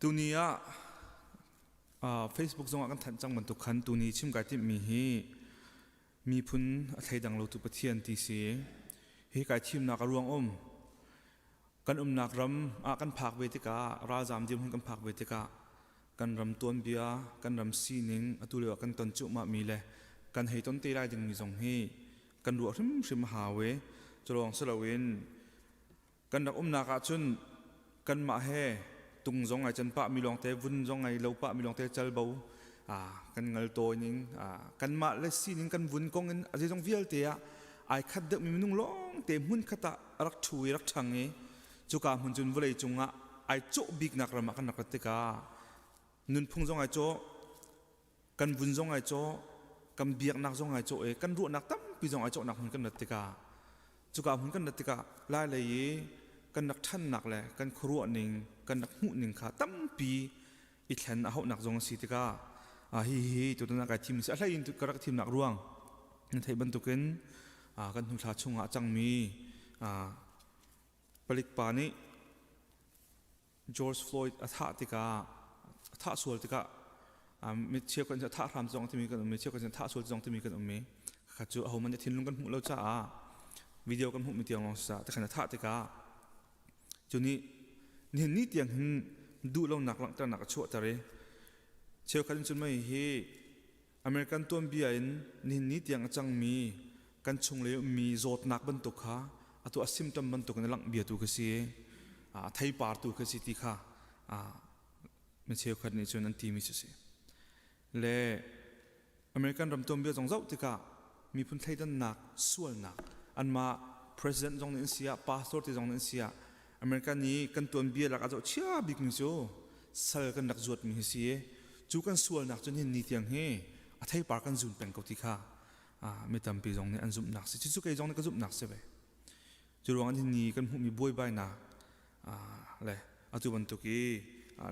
Tuni ah Facebook zongah kan thanh cang bantuk khan tuni chim kai timhmi hi miphun a thleidang lotu Pathian ti si. Hi kai thimnak a ruang um. Kan umnak ram ah kan phak ve tikah ralzam dirhmun kan phak ve tikah kan ram tuanbia, kan ram sining atu lio ah kan ton cuahmah mi le kan hei ton te lai dingmi zong hi kan ruah hrimhrim a hau i culawng si loin kan rak umnak ahcun kanmah he tung zong ai can pah mi lawngte vun zong ai lo pah mi lawngte calbo kan ngal tawi ning kanmah le sining kan vun kong in a zeizong vialte ah ai khat deuh mi minung lawngte hmun khat ah rak ṭhu i rak ṭhang i cuka hmun cun vawlei cungah ai cawh biknak ram ah kan rak rat tikah nunphung zong ai cawh, kan vun zong ai cawh, kan biaknak zong ai cawh i kan ruahnak tampi zong ai cawhnak hmun kan rat tikah cuka hmun kan rat tikah lai lei i kan rak ṭhannak le kan khuaruah ning kan rak hmuh ning kha tampi i thlen a hauhnak zong a si tikah hi hi tutan ah kai thim si. A hlei in ka rak thimnak ruang na theih bantukin kan hnu thla chungah a cangmi palik pa nih George Floyd a thah tikah, a thah sual tikah, mi cheukhat cu a thah hram zong timi kan um i cheukhat cu thah sual zong timi kan um i kha cu ahohmanh nih thinlung kan hmuh lo caah video kan hmuhmi tiang lawng si tikhan a thah tikah cu nih nihin ni tiang hin duh lonak langhternak a chuahter i cheukhat in cun mei hi American tuanbia in nihin ni tiang a cangmi kan chunglei ummi zawtnak bantuk kha atu a symptom bantuk in a langh bia tu kha si, a theipar tu kha si ti kha mi cheukhat nih cun an timi cu si. Le American ram tuanbia zong zoh tikah miphun thleidannak sualnak anmah president zong nih an si ah, pastor te zong nih an si ah, American i kan tuanbia lak ah zoh chia bikmi cu sal kan rak zuatmi hi si i cu kan sualnak cu nihin ni tiang hi a theipar kan zun peng ko ti kha mi tampi zong nih an zumhnak si. Cucu kei zong nih ka zumhnak si ve. Cu ruang ah ni kan hmuhmi buaibainak le atu bantuk i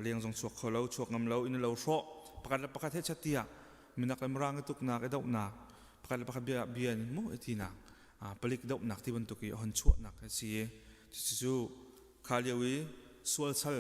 leng zong chuak kho lo, chuak ngam lo, inn lo hrawh, pakhat le pakhat he chat tiah minak le mirang i tuknak, i dohnak, pakhat le pakhat bia bia in mu i tinak, palik dohnak ti bantuk i hon chuahnak a si i cucu kha lio i sual sal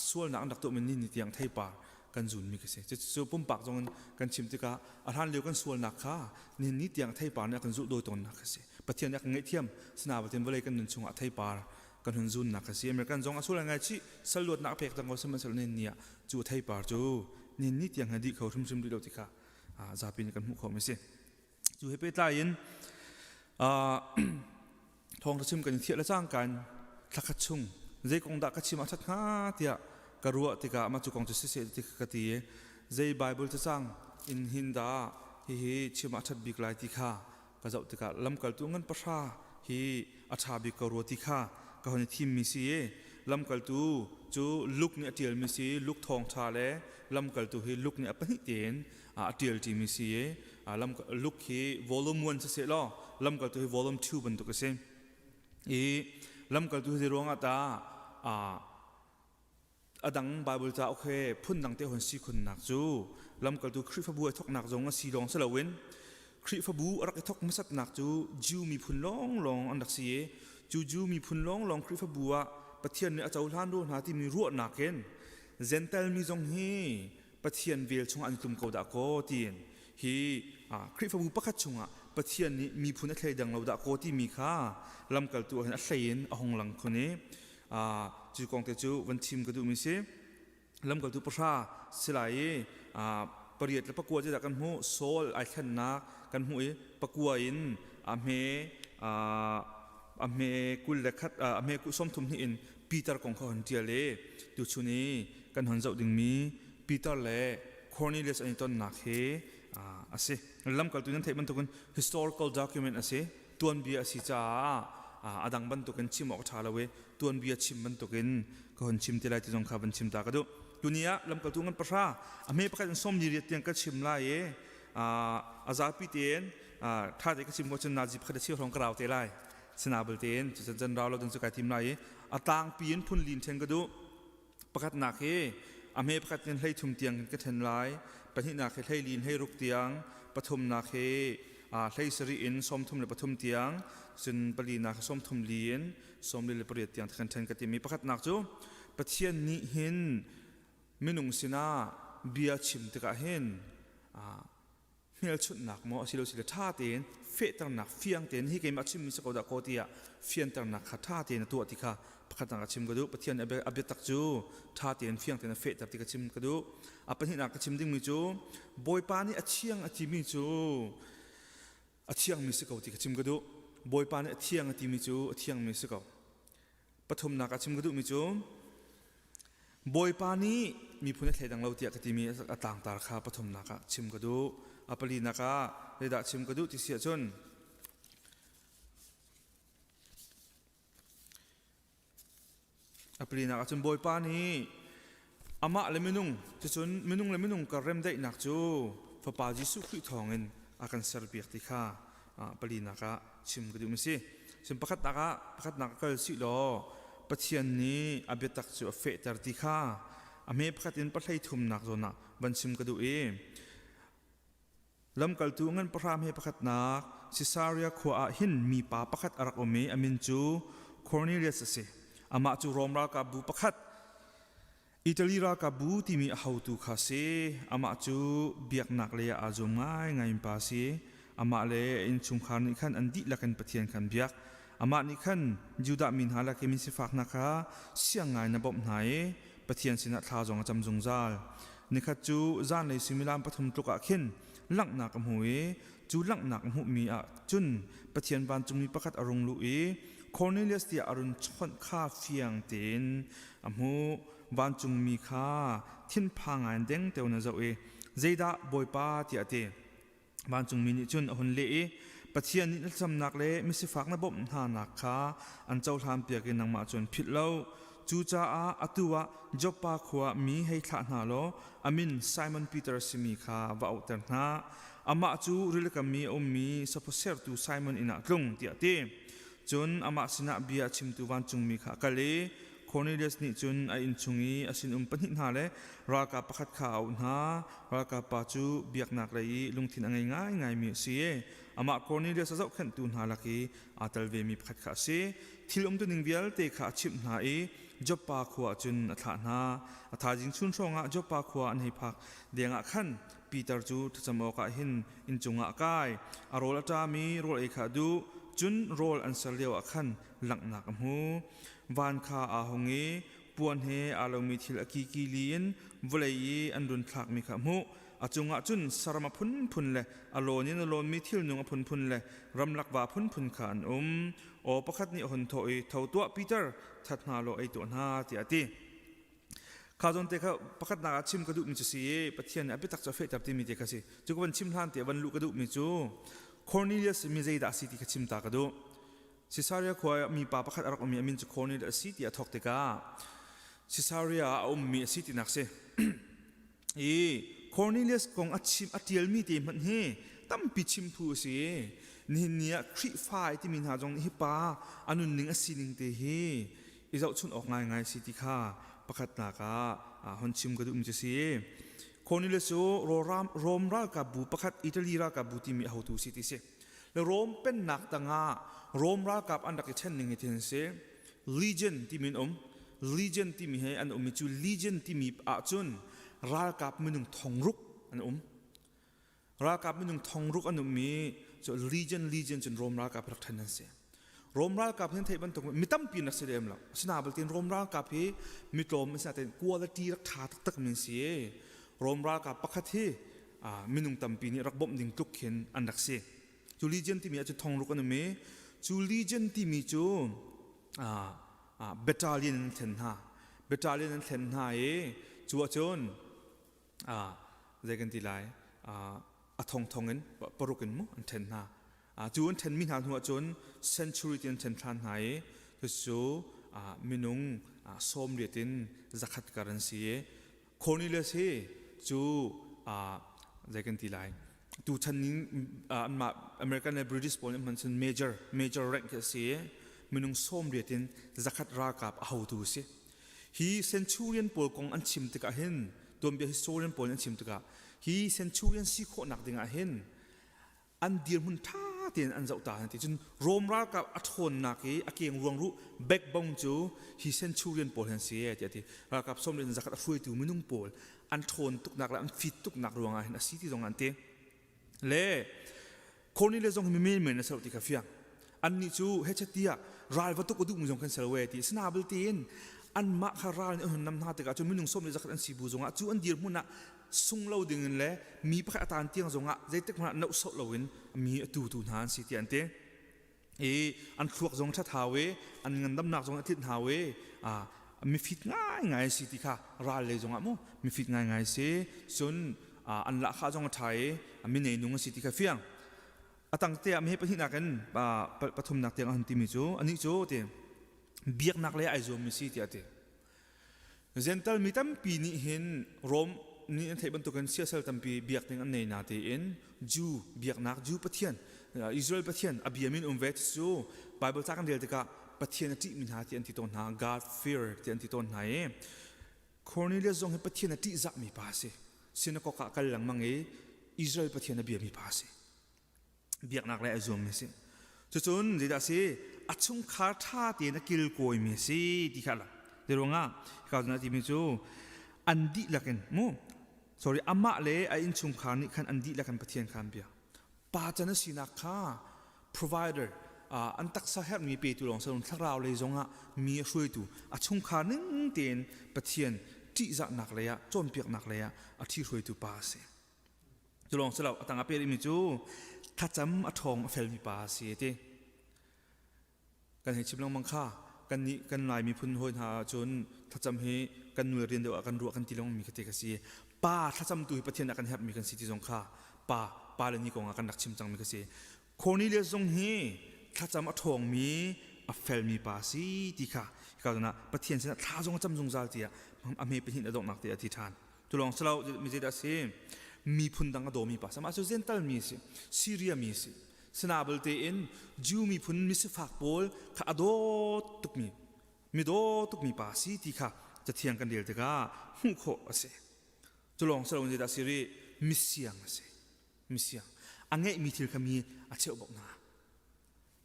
sualnak an rak tuahmi ni ni tiang theipar kan zunmi ka si. Cucu pumpak zong in kan chim tikah a hlan lio kan sualnak kha nihin ni tiang theipar nih a kan zulh dawi tawnnak a si. Pathian nih a kan ngaihthiam sinabatin vawlei kan nun chungah theipar kan hun zunnak a si. American zong a sual ngai chih, sal luatnak a pek cang ko, sihmanhsehlaw nihin ni ah cu theipar cu nihin ni tiang he dih kho hrimhrim rih lo ti kha zapi nih kan hmuh khawhmi a si. Cu he pehtlai in thawngṭha chim kan i thiah le cangka in thlakhat chung zei kong dah ka chim a ṭhat hnga tiah ka ruah tikah mah cu kong cu siseh ti ka ti i zei Bible cacang in hin dah hihi chim a ṭhat bik lai ti kha ka zoh tikah lamkaltu ngan pahra hi a ṭha bik ko rua ti kha ka hon i thimmi si i lamkaltu cu Luke nih a ṭialmi si. Luke thawngṭha le lamkaltu hi Luke nih a pahnih tein a ṭial ṭimi si i Luke hi volume 1 siseh law lamkaltu hi volume 2 bantuk a si i lamkaltu hi ruangah ta a dang Bible cauk he phundang te hon si khunnak cu lamkaltu Khrihfabu a thawknak zong a si lawng si loin Khrihfabu a rak i thawk hmasatnak cu Jew miphun lawnglawng an rak si i cu Jew miphun lawnglawng Khrihfabu ah Pathian nih a cohlan rua hna timi ruahnak in Gentile mi zong hi Pathian vel chungah an tlum ko dah kaw tiin hi Khrihfabu pakhat chungah Pathian nih miphun a thleidang lo dah kaw timi kha lamkaltu ah hin a hlei in a hung lang khun i cu kong te cu van chim ka duhmi si. Lamkaltu pahra si lai i pariat le pakua zeidah kan hmuh? Saul ai thlennak kan hmuh i pakua in a hme a hme 21, a hme 32 in Peter kong kha hon ṭial i tuchun i kan hon zoh dingmi Peter le Cornelius an i tonnak hi a si. Lamkaltu nan theih bantukin historical document a si, tuanbia a si caah a dang bantukin chim awk a ṭha lo i tuanbia chim bantukin ka hon chim te lai ti zong kha van chim ta ka duh. Tuni ah lamkaltu ngan pahra a hme pakhat in sawm li riat tiang ka chim lai i a zapi tein ṭha te ka chim ko cun nazi pakhat a cheu hrawng ka rau te lai. Sinabal tein cucan can rau lo ding cu kai tim lai i a tlangpi in phun lin ṭhen ka duh. Pakhatnak hi a hme pakhat in 13 tiang ka ṭhen lai, pahnihnak hi 14 in 16 tiang, pathumnak hi 17 in 33 tiang, cun palinak hi 34 in 48 tiang kan ṭhen ka timi. Pakhatnak cu Pathian nih hin Minung sinah bia chim tikah hin hmelchunhnak maw asilo sile ṭha tein fehternak fiang tein hi keimah chimmi si ko dah kaw tiah fianternak kha ṭha tein a tuah ti kha pakhatnak a chim ka duh. Pathian a biatak cu ṭha tein fiang tein a fehter ti ka chim ka duh. A pahnihnak ka chim dingmi cu Bawipa nih a thiang a timi cu a thiangmi si ko ti ka chim ka duh. Bawipa nih a thiang a timi cu a thiangmi si ko. Pathumnak a chim ka duhmi cu Bawipa nih miphun a thleidang lo tiah ka timi a tlangtar kha pathumnak ah chim ka duh. A palinak ah zeidah chim ka duh ti si ahcun a palinak ahcun Bawipa nih amah le minung cucun minung le minung kar remdaihnak cu Fapa Jesuh Khrih thawngin a kan serpiak ti kha palinak ah chim ka duhmi si. Cun pakhatnak ah pakhatnak ah kal sih law Pathian nih a biatak cu a fehter ti kha a hme pakhat in pahlei thumnak zawn ah van chim ka duh i lamkaltu ngan pahra hme pakhatnak Sisaria khua ah hin mipa pakhat a rak um i a min cu Cornelius a si. Amah cu Rom ralkapbu pakhat Italy ralkapbu timi a hotu kha si. Amah cu biaknak lei ah aa zuam ngaingai pa a si. Amah le a innchungkhar nih khan an dihlak in Pathian kha an biak. Amah nih khan Judah mi hna lak i mi sifak hna kha siang ngai in a bawmh hna i Pathian sinah thla zong a cam zungzal. Nikhat cu zanlei suimilam pathum tluk ah khin langhnak a hmu i cu langhnak a hmuhmi ah cun Pathian vancungmi pakhat a rung luh i Cornelius tiah a run chawnh kha fiang tein a hmuh. Vancungmi kha thinphang ngai in dengteo in a zoh i zeidah Bawipa tiah a ti. Vancungmi nih cun a hun leh i Pathian nih na thlacamnak le misifak na bawmh hnanak kha an cohlanpiak i nangmah cu an philh lo. Cucaah atu ah Joppa khua mi hei thlah hna law a min Simon Peter a simi kha va auhter hna. Amah cu rilikam i a ummi saphaw sertu Simon inn ah tlung tiah a ti. Cun amah sinah bia a chimtu vancungmi kha a kal i Cornelius nih cun a innchung i a sinum pahnih hna le ralkap pakhat kha a auh hna. Ralkap pa cu biaknak lei i lungthin a ngei ngaingaimi a si i amah Cornelius a zohkhenhtu hna lak i aa tel vemi pakhat kha a si. Thil umtuning vialte kha a chimh hna i Joppa khua ah cun a thlah hna. A thaizing chun hrawngah Joppa khua an hei phak dengah khan Peter cu thlacam awkah hin inncung ah a kai. A rawl a ṭam i rawl ei kha a duh. Cun rawl an ser lioah khan langhnak a hmu. Van kha aa hung i puan he aa lomi thil a kiki li in vawlei i an run thlakmi kha a hmuh. A cungah cun saram a phunphun le a lawn in a lawnmi thilnung a phunphun le ramlak va phunphun kha an um. Aw pakhat nih a hun thawh i, Tho tuah, Peter, that hna law ei tuah hna, tiah a ti. Kha zawn te kha pakhatnak ah chim ka duhmi cu si i Pathian nih a biatak cu a fehter timi te kha si. Cu ka van chim hlan te van luh ka duhmi cu Cornelius mi zeidah a si ti kha chim ta ka duh. Caesarea khua ah mipa pakhat a rak um i a min cu Cornelius a si ti a thawk tikah Caesarea ah a ummi a si tinak si. I Cornelius kong a chim a ṭialmi te hmanh hi tampi chim phu a si. Nihin ni ah Khrihfa ai timi hna zong nih hi pa a nunning a sining te hi i zohchunh awk ngaingai si ti kha pakhatnak ah hon chim ka duhmi cu si. Cornelius cu Rom ralkapbu pakhat Italy ralkapbu timi a hotu si ti si. Le Rom pennak tangah Rom ralkap an rak i ṭhen ning hi tin si. Legion timi an um. Legion timi he an um i cu Legion timi ahcun ralkap minung thongruk an um. Ralkap minung thongruk an um i cu Legion Legion cun Rom ralkap rak ṭhen an si. Rom ralkap hin theih bantuk mi tampi nak si lem lo. Asina belte Rom ralkap hi mi tlawm an si nain quality rak ṭha taktak mi an si. Rom ralkap pakhat hi minung tampi nih rak bawmh ding tluk khin an rak si. Cu legion timi ahcun thongruk an um i cu legion timi cu battalion an thlen hna. Battalion an thlen hna i cu ahcun zei kan ti lai a thongthong in paruk in mu an then hna. Cu an thenmi hna hnu ahcun century ti an then than hna i cucu minung 80 in 100 kar an si i Cornelius hi cu zei kan ti lai tuchan ning anmah American le British pawl nih hman cun major major rank khi a si i minung 80 in 100 ralkap a hotu a si. Hi centurion pawl kong an chim tikah hin tuanbia historian pawl an chim tikah hi centurion si khawhnak dingah hin an dirhmun ṭha tein an zoh ta ti cun Rom ralkap a ṭhawnnak i a keng ruang ruh backbone cu hi centurion pawl hi an si tiah ti. Ralkap 140 a hruaitu minung pawl an ṭhawn tuknak le an fit tuknak ruangah hin a si ti zong an ti. Le Cornelius zong hi mi menmen a si lo ti kha fiang. Annih cu hechet tiah ral va tuk a duhmi zong kan si lo e ti sinabil tein anmah kha ral nih an hun nam hna tikah cun minung 140 an si bu zongah cu an dirhmun ah sung lo dingin le mi pakhat a taan tiang zongah zeitik hmanh ah nohsawh loin mi a tutu hna an si tiah an ti. I an thluak zong ṭhat hau i an ngandamnak zong a tlinh hau i mifit ngaingai si ti kha ral lei zongah mu mifit ngaingai si cun an lahkhah zong a ṭha i mi neinung a si ti kha fiang. A tang te ah mi pahnihnak in pathumnak tiang a hun timi cu anih cu ti biaknak lei ai zuammi si tiah a ti. Gentle mi tampi nih hin Rom nih an theih bantukin siasal tampi biak ding an nei na tein Jew biaknak Jew Pathian Israel Pathian a bia min um ve cu Bible ca kan rel tikah Pathian a ṭihmi hna ti an ti tawn hna God fear ti an ti tawn hna i Cornelius zong hi Pathian a ṭihzahmi pa a si. Synagogue ah kal lengmang i Israel Pathian a biami pa a si. Biaknak le a zuammi a si. Cucun zeidah a si? A chungkhar ṭha tein a kilkawimi a si ti kha a lang. Ti ruangah hika zawn ah timi cu an dihlak in mu sorry amah le a innchungkhar nih khan an dihlak in Pathian kha an bia. Pa can a sinak kha provider an taksa herhmi petu lawng si loin thlarau lei zongah mi a hruaitu a chungkhar ning tein Pathian ṭihzahnak lei ah cawnpiaknak lei ah a ṭhihruaitu pa a si. Cu lawng si lo a tang ah peh rihmi cu thlacam a ṭhawng a felmi pa a si a ti. Kan hei chim lengmang kha kan nih kan Lai miphun hawi hna ahcun thlacam hi kan nul rian deuh ah kan ruah kan ti lengmang mi kha te ka si. Pa thlacam tu hi Pathian ah kan herhmi kan si ti zong kha pa pa le ni kong ah kan rak chim cangmi ka si. Cornelius zong hi thlacam a ṭhawngmi a felmi pa a si ti kha hika zawn ah Pathian sinah thla zong a cam zungzal tiah a hme pahnih a donghnak te a ti ṭhan. Cu lawng si lo mi zeidah a si? Miphun dang a dawmi pa sama cu Gental mi a si, Syria mi a si. Sinabal tein Jew miphun misifak pawl kha a dawt tukmi mi daw tukmi pa a si ti kha cathiang kan rel tikah hmuh khawh a si. Cu lawng si lo zeidah a si rih? Misiang a si. Misiang. A ngeihmi thil kha mi a cheuh bak hna.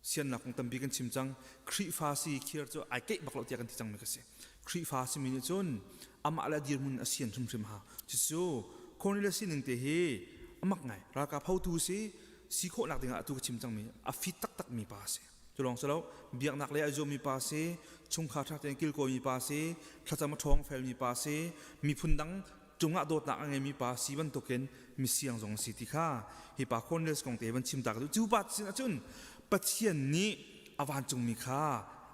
Siannak kong tampi kan chim cang. Khrihfa si khir cu ai keih bak lo tiah kan ti cangmi ka si. Khrihfa simi nih cun amah le dirhmun a sian hrimhrim hau. Cucu Cornelius sining te hi amak ngai. Ralkap hotu si si khawhnak dingah atu ka chim cangmi a fit taktakmi pa a si. Cu lawng si lo, biaknak lei a zuammi pa si, chungkhar ṭha tein kilkawimi pa si, thlacam a ṭhawng felmi pa si, miphun dang cungah dawtnak a ngeimi pa si bantukin misiang zong a si ti kha hi pa Cornelius kong te van chim ta ka duh. Cu pa sin ahcun Pathian nih a vancungmi kha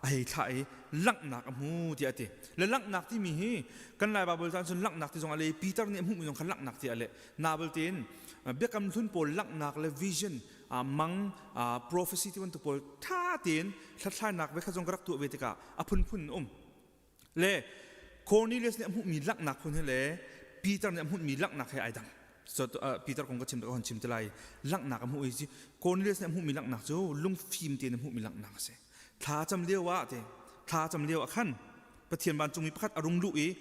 a hei thlah i langhnak a hmu tiah a ti. Le langhnak timi hi kan Lai Baibal caan cun langhnak ti zong a le Peter nih a hmuhmi zong kha langhnak tiah a leh. Nabal tein biakam hlun pawl langhnak le vision mang prophecy ti bantuk pawl ṭha tein hlathlainak ve kha zong ka rak tuah ve tikah a phunphun um. Le Cornelius nih a hmuhmi langhnak phun hi le Peter nih a hmuhmi langhnak he ai dang. So, Peter kong ka chim ka hon chim te lai. Langhnak a hmuh i Cornelius nih a hmuhmi langhnak cu lungfim tein a hmuhmi langhnak a si. Thla cam lio ah te thla cam lio ah khan Pathian vancungmi pakhat a rung luh i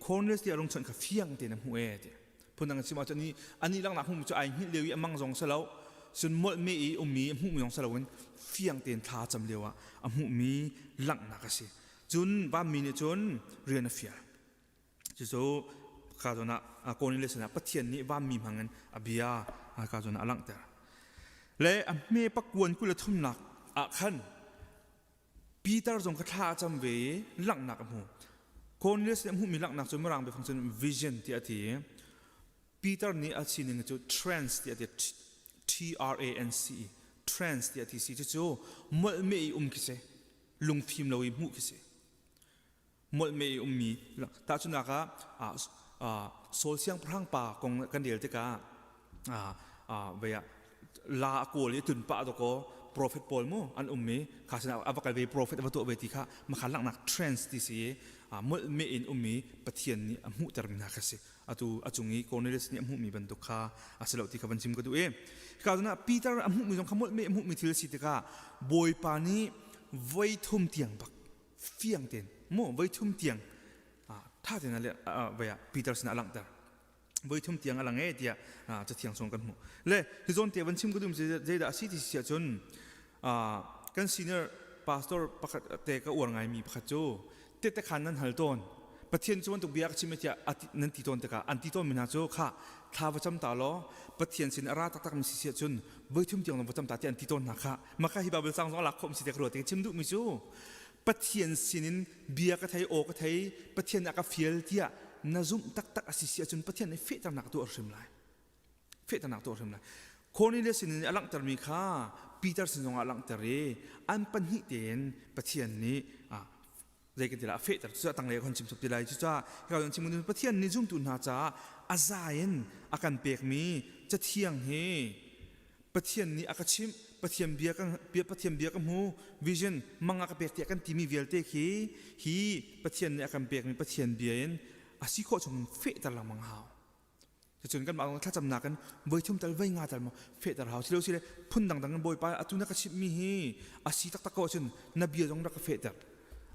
Cornelius nih a rung chawnh kha fiang tein a hmuh e ti. Phundang chim ahcun ni ani langhnak hmuhmi cu ai hngilh lio i a mang zong si lo cun molhme i ummi a hmuhmi zong si loin fiang tein thla cam lio ah a hmuhmi langhnak a si. Cun vanmi nih cun rian a fial. Cucu ka zawn ah Cornelius sinah Pathian nih vanmi hmangin a bia ka zawn ah a langhter. Le a hme pakuan 23nak ah khan Peter zong kha thla a cam ve i langhnak a hmu. Cornelius nih a hmuhmi langhnak cu Mirang biafang cun vision tiah a ti i Peter nih a sining cu trance tiah a ti T R A N C E trance tiah a ti si cucu molhmeh i um khi si lungfim lo i hmuh khi si molhmeh i ummi tahchunhnak ah Saul siangpahrang pa kong kan rel tikah vei ah la a kawl i tun pah dawkaw prophet pawl mu an um i kha sinah a va kal ve prophet a va tuah ve ti kha makha langhnak trends ti si i molhmeh in ummi Pathian nih a hmuhtermi hna kha si atu a cung i Cornelius nih a hmuhmi bantuk kha a si lo ti kha van chim ka duh i hika zawn ah Peter a hmuhmi zong kha molhmeh a hmuhmi thil a si tikah Bawipa nih voi thum tiang bak fiang tein mu voi thum tiang tha tein a vai ah Peter sinah a langhter. Voi thum tiang a lang e tiah cathiang chung kan hmuh. Le hi zawn te van chim ka dum zeidah a si ti si ahcun kan senior pastor pakhat te ka uar ngaimi pakhat cu tete khan nan hal tawn. Pathian cu bantuk bia ka chim tiah nan ti tawn tikah an ti tawn mi hna cu kha thla va cam ta law Pathian sin a ra taktak mi si si ahcun voi thum tiang va cam ta tiah an ti tawn hna kha. Maka hi Bible cang zong a lak khawh mi si te ka ruat chim duh mi cu Pathian sinin bia ka thei aw ka thei Pathian a ka fial tiah na zumh taktak a si si ahcun Pathian nih fehternak tuah hrim lai. Fehternak tuah hrim lai. Cornelius sinin a langhtermi kha Peter sin zongah a langhter i an pahnih tein Pathian nih zei kan ti la a fehter. Cucaah tanglei kan chim chap ti lai. Cucaah hika kan chim Pathian nih zumtu hna caah a za in a kan pekmi cathiang hi Pathian nih a ka chimh, Pathian bia ka Pathian bia ka hmu, vision mang a ka pek tiah kan timi vialte khi hi Pathian nih a kan pekmi Pathian bia in a si khawh chung fehter lengmang hau. Cucun kan mah thlacamnak in voi thum tal voi nga tal maw fehter hau. Silo sile phun dangdang in Bawipa atu na ka chimhmi hi a si taktak ko ahcun na bia zong rak ka fehter.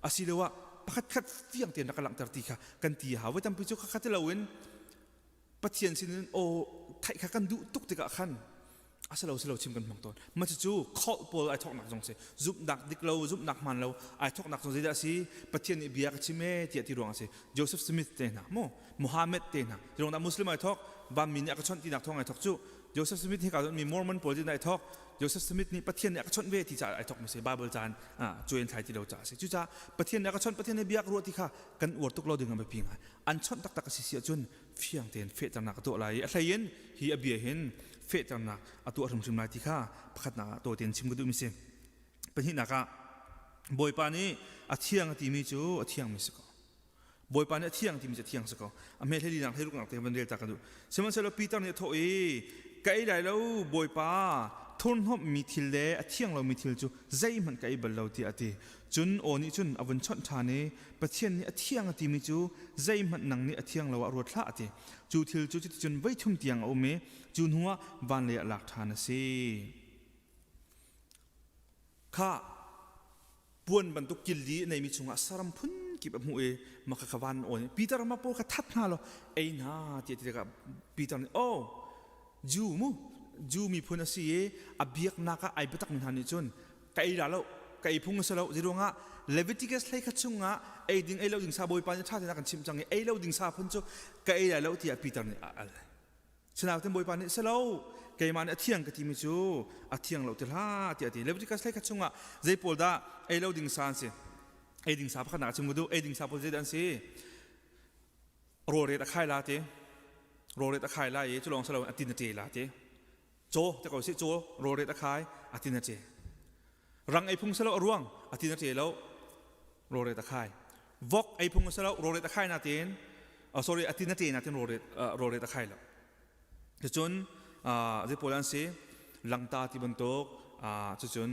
Asiloah pakhat khat fiang tein rak ka langhter ti kha kan ti hau. Voi tampi cu khakhat ti loin Pathian sinin aw theih kha kan duh tuk tikah khan a si lo si lo chim kan hmang tawn. Mah cucu cult pawl ai thawknak zong si. Zumhnak dik lo, zumhnak hmaan lo ai thawknak zong zeidah a si? Pathian nih bia ka chim ee tiah ti ruang a si. Joseph Smith te hna mu, Muhammad te hna. Ruang dah Muslim ai thawk, vanmi nih a ka chawnh tinak thawng ai thawk cu. Joseph Smith hi ka mi Mormon pawl tin ai thawk. Joseph Smith nih Pathian nih a ka chawnh ve ti caah ai thawk mi si. Bible caan cuai thlai ti lo caah a si. Cucaah Pathian nih a ka chawnh, Pathian nih bia ka ruah ti kha kan uar tuk lo ding a biapi ngai. An chawnh taktak a si si ahcun fiang tein fehternak a tuah lai i a hlei in hi a bia hin fehternak a tuah hrimhrim lai ti kha pakhatnak ah tawi tein chim ka duhmi si. Pahnihnak ah Bawipa nih a thiang a timi cu a thiangmi si ko. Bawipa nih a thiang timi cu a thiang si ko. A hme hlei hlei ruknak te van rel ta ka duh. Sihmanhsehlaw Peter nih a thawh i ka ei lai lo Bawipa thurhnawmhmi thil le a thiang lomi thil cu zeihmanh ka ei bal lo tiah a ti. Cun aw nih cun a vun chawnh ṭhan i Pathian nih a thiang a timi cu zeihmanh nang nih a thiang lo ah ruat hlah a ti. Cu thil cu cuticun voithum tiang a um i cu hnuah van lei ah lak ṭhan a si. Kha puan bantuk killi a neimi chungah saram phun kip a hmuh i maka kha van awn i Peter ma pawl kha that hna law ei hna tiah ti tikah Peter nih oh Jew mu Jew miphun a si i a biaknak ah ai biatakmi hna nih cun ka ei la lo ka ei phung a si lo zeiruangah Leviticus hlei khat chungah ei ding ei lo ding sa Bawipa nih ṭha tein a kan chimh cang i ei lo ding sa phun cu ka ei lai lo tiah Peter nih a al. Sinain Bawipa nih si lo keimah nih a thiang ka timi cu a thiang lo ti hlah tiah a ti. Leviticus hlei khat chungah zei pawl dah ei lo ding sa an si? Ei ding sa pakhatnak a chim ka duh. Ei ding sa pawl zeidah an si? Rawlret a khai la ti. Rawlret a khai lai i cu lawng si loin a tin a ṭe la ti. Caw te ko sih caw rawlret a khai a tin a ṭe. Rang ei phung si lo a ruang a tin a ṭe lo rawlret a khai. Vok ei phung si lo rawlret a khai natin sorry a tin a ṭe natin rawlret rawlret a khai lo. Cucun zei pawl an si langta ti bantuk cucun